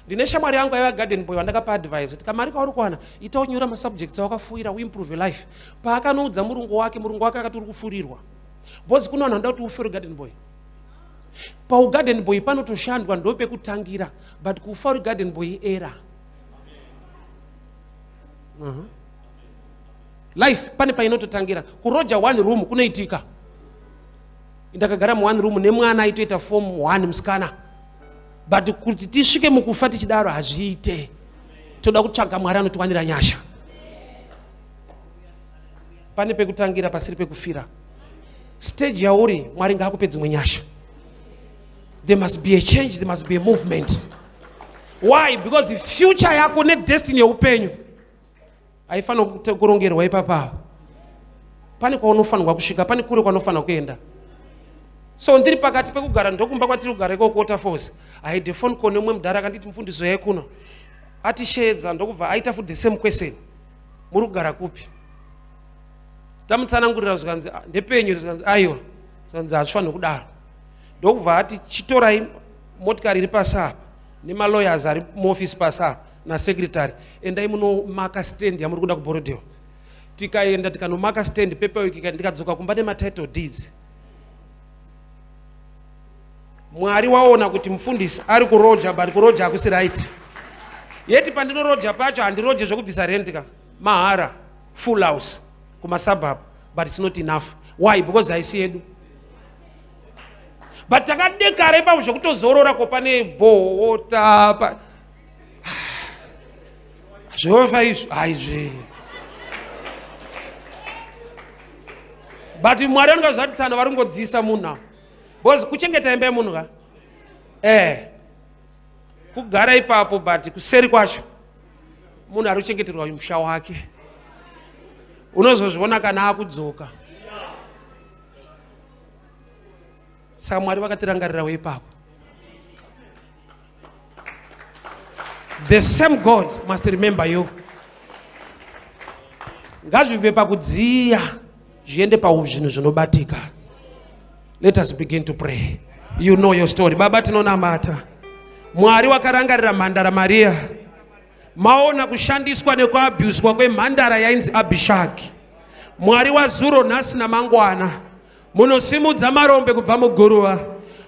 Ndine shamwari yangu aiva garden boy wandakapa advice kuti kamari kauri kuwana ita unyora masubjects awakafuira uimprove your life. Paakanoudza murungu wake, murungu wake akati uri kufurirwa. Because kune vanhu vanoda kuti ufe uri garden boy. Paugarden boy panotoshandwa ndo pekutangira, but kufa uri garden boy era. Life pane painototangira. Kuroja one room kunoitika. Ndakagara mu one room nemwana aitoita form 1 musikana. But kuti tisvike mukufa tichidaro hazviite. Toda kutsvaga Mwari anotiwanira nyasha. Pane pekutangira pasiri pekufira. Stage yauri Mwari ngaakupe dzimwe nyasha. There must be a change, there must be a movement. Why? Because future yako nedestiny yeupenyu haifanira kurongerwa ipapa. Pane kwaunofanirwa kusvika, pane kure kwaunofanirwa kuenda. So ndiri pakati pekugara ndokumba kwatiri kugara ikoko Waterfalls. I had a phone call nemumwe mudhara akanditi mufundisi yaye kuno. Atisheedza ndokubva aita futi the same question. Muri kugara kupi? Tamutsanangurira zvikanzi ndepenyu, zvikanzi aiwa, zvikanzi hazvifaniri kudaro. Ndokubva ati chitorai motikari iri pasi apa nemalawyers ari muofisi pasi apa nasecretary, endai munomaka stand yamuri kuda kuBorrowdale. Tikaenda tikanomaka stand paperwork, ndikadzoka kumba nematitle deeds. Mwari waona kuti mufundisi ari kuroja, but kuroja hakusi right. Yeti pandinoroja pacho handiroje zvekubvisa rent ka, mahara, full house kumasuburb, but it's not enough. Why? Because haisi yedu. But takadekara ipapo zvekutozorora ko pane bhota pa zvofa izvi haizvi. But Mwari vanonga zvatitsana vari kungodziisa munhu ava. Because kuchengeta imba yemunhu ka kugara ipapo, but kuseri kwacho munhu ari kuchengeterwa musha wake. Unozozviona kana akudzoka. Saka Mwari vakatirangarirawo ipapo. The same God must remember you. Ngazvibve pakudziya zviende pazvinhu zvinobatika. Let us begin to pray. You know your story. Baba, tinonamata. Mwari wakarangarira mhandara Maria. Maona kushandiswa nekuabhuswa kwemhandara yainzi Abhishagi. Mwari wazuro, nhasi namangwana, munosimudza marombe kubva muguruva.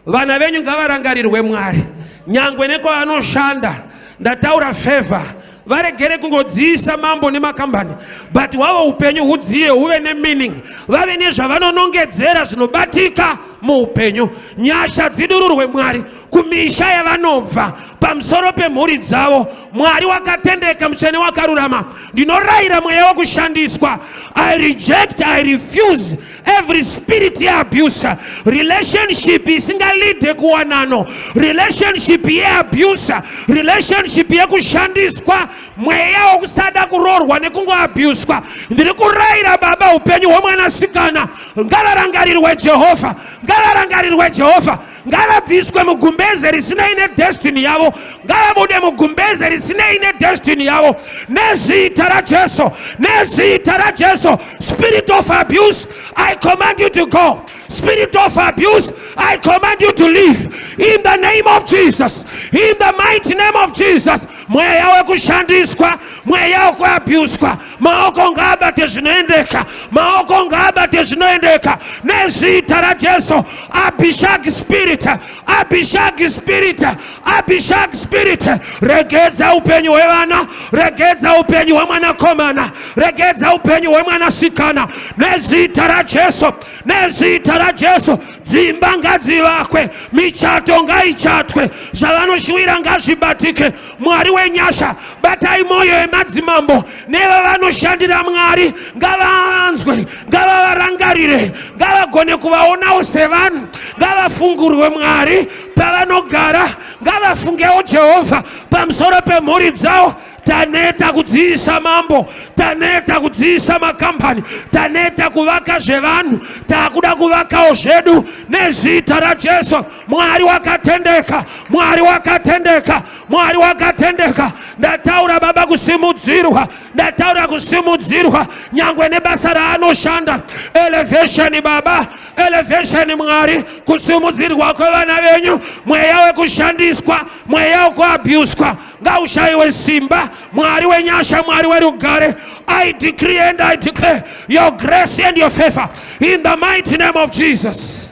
Vana venyu ngavarangarirwe, Mwari, nyangwe nekwavanoshanda. Ndataura favor. Varegere kungodziisa mambo nemakambani, but hwavo upenyu hudziye, huve nemeaning, vave nezvavanonongedzera zvinobatika muupenyu. Nyasha dzidururwe, Mwari, kumisha yavanobva, pamusoro pemhuri dzavo. Mwari wakatendeka, mutsvene, wakarurama, ndinorayira mweya wokushandiswa. I reject, I refuse every spirit yeabuse, relationship isingaleade kuwanano, relationship yeabuse, relationship yekushandiswa, mweya wokusada kuroorwa nekungoabuswa. Ndiri kurayira, Baba, upenyu hwemwanasikana ngavarangarirwe, Jehovha. Ngavarangarirwe, Jehovha. Ngavabviswe mugumbeze risinei nedestiny yavo. Ngavabude mugumbeze risinei nedestiny yavo, nezita raJesu, nezita raJesu. Spirit of abuse, I command you to go. Spirit of abuse, I command you to leave in the name of Jesus, in the mighty name of Jesus. Mweya wekushandiswa, mweya wekuabhuswa, maoko ngaabate zvinoendeka, maoko ngaabate zvinoendeka, nezita raJesu. Abishag spirit, Abishag spirit, Abishag spirit, regedza upenyu hwevana, regedza upenyu hwemwanakomana, regedza upenyu hwemwanasikana, nezita raJesu, nezita raJesu. Dzimba ngadzivakwe, michato ngaichatwe, zvavanoshuwira ngazvibatike. Mwari wenyasha, batai mwoyo yemadzimambo nevavanoshandira. Mwari, ngavavanzwe, ngavavarangarire, ngavagone kuvaonawo sevanhu, ngavafungurwe, Mwari, pavanogara. Ngavafungewo, Jehovha, pamusoro pemhuri dzavo. Taneta kudziisa mambo, taneta kudziisa makambani, taneta kuvaka zvevanhu, taakuda kuvakawo zvedu, nezita raJesu. Mwari wakatendeka, Mwari wakatendeka, Mwari wakatendeka. Ndataura, Baba, kusimudzirwa. Ndataura kusimudzirwa nyangwe nebasa raanoshanda. Elevation, Baba, elevation. Mwari, kusimudzirwa kwevana venyu. Mweya wekushandiswa, mweya wekuabhuswa ngaushayiwe simba. Mwari wenyasha, Mwari werugare, I decree and I declare your grace and your favor in the mighty name of Jesus.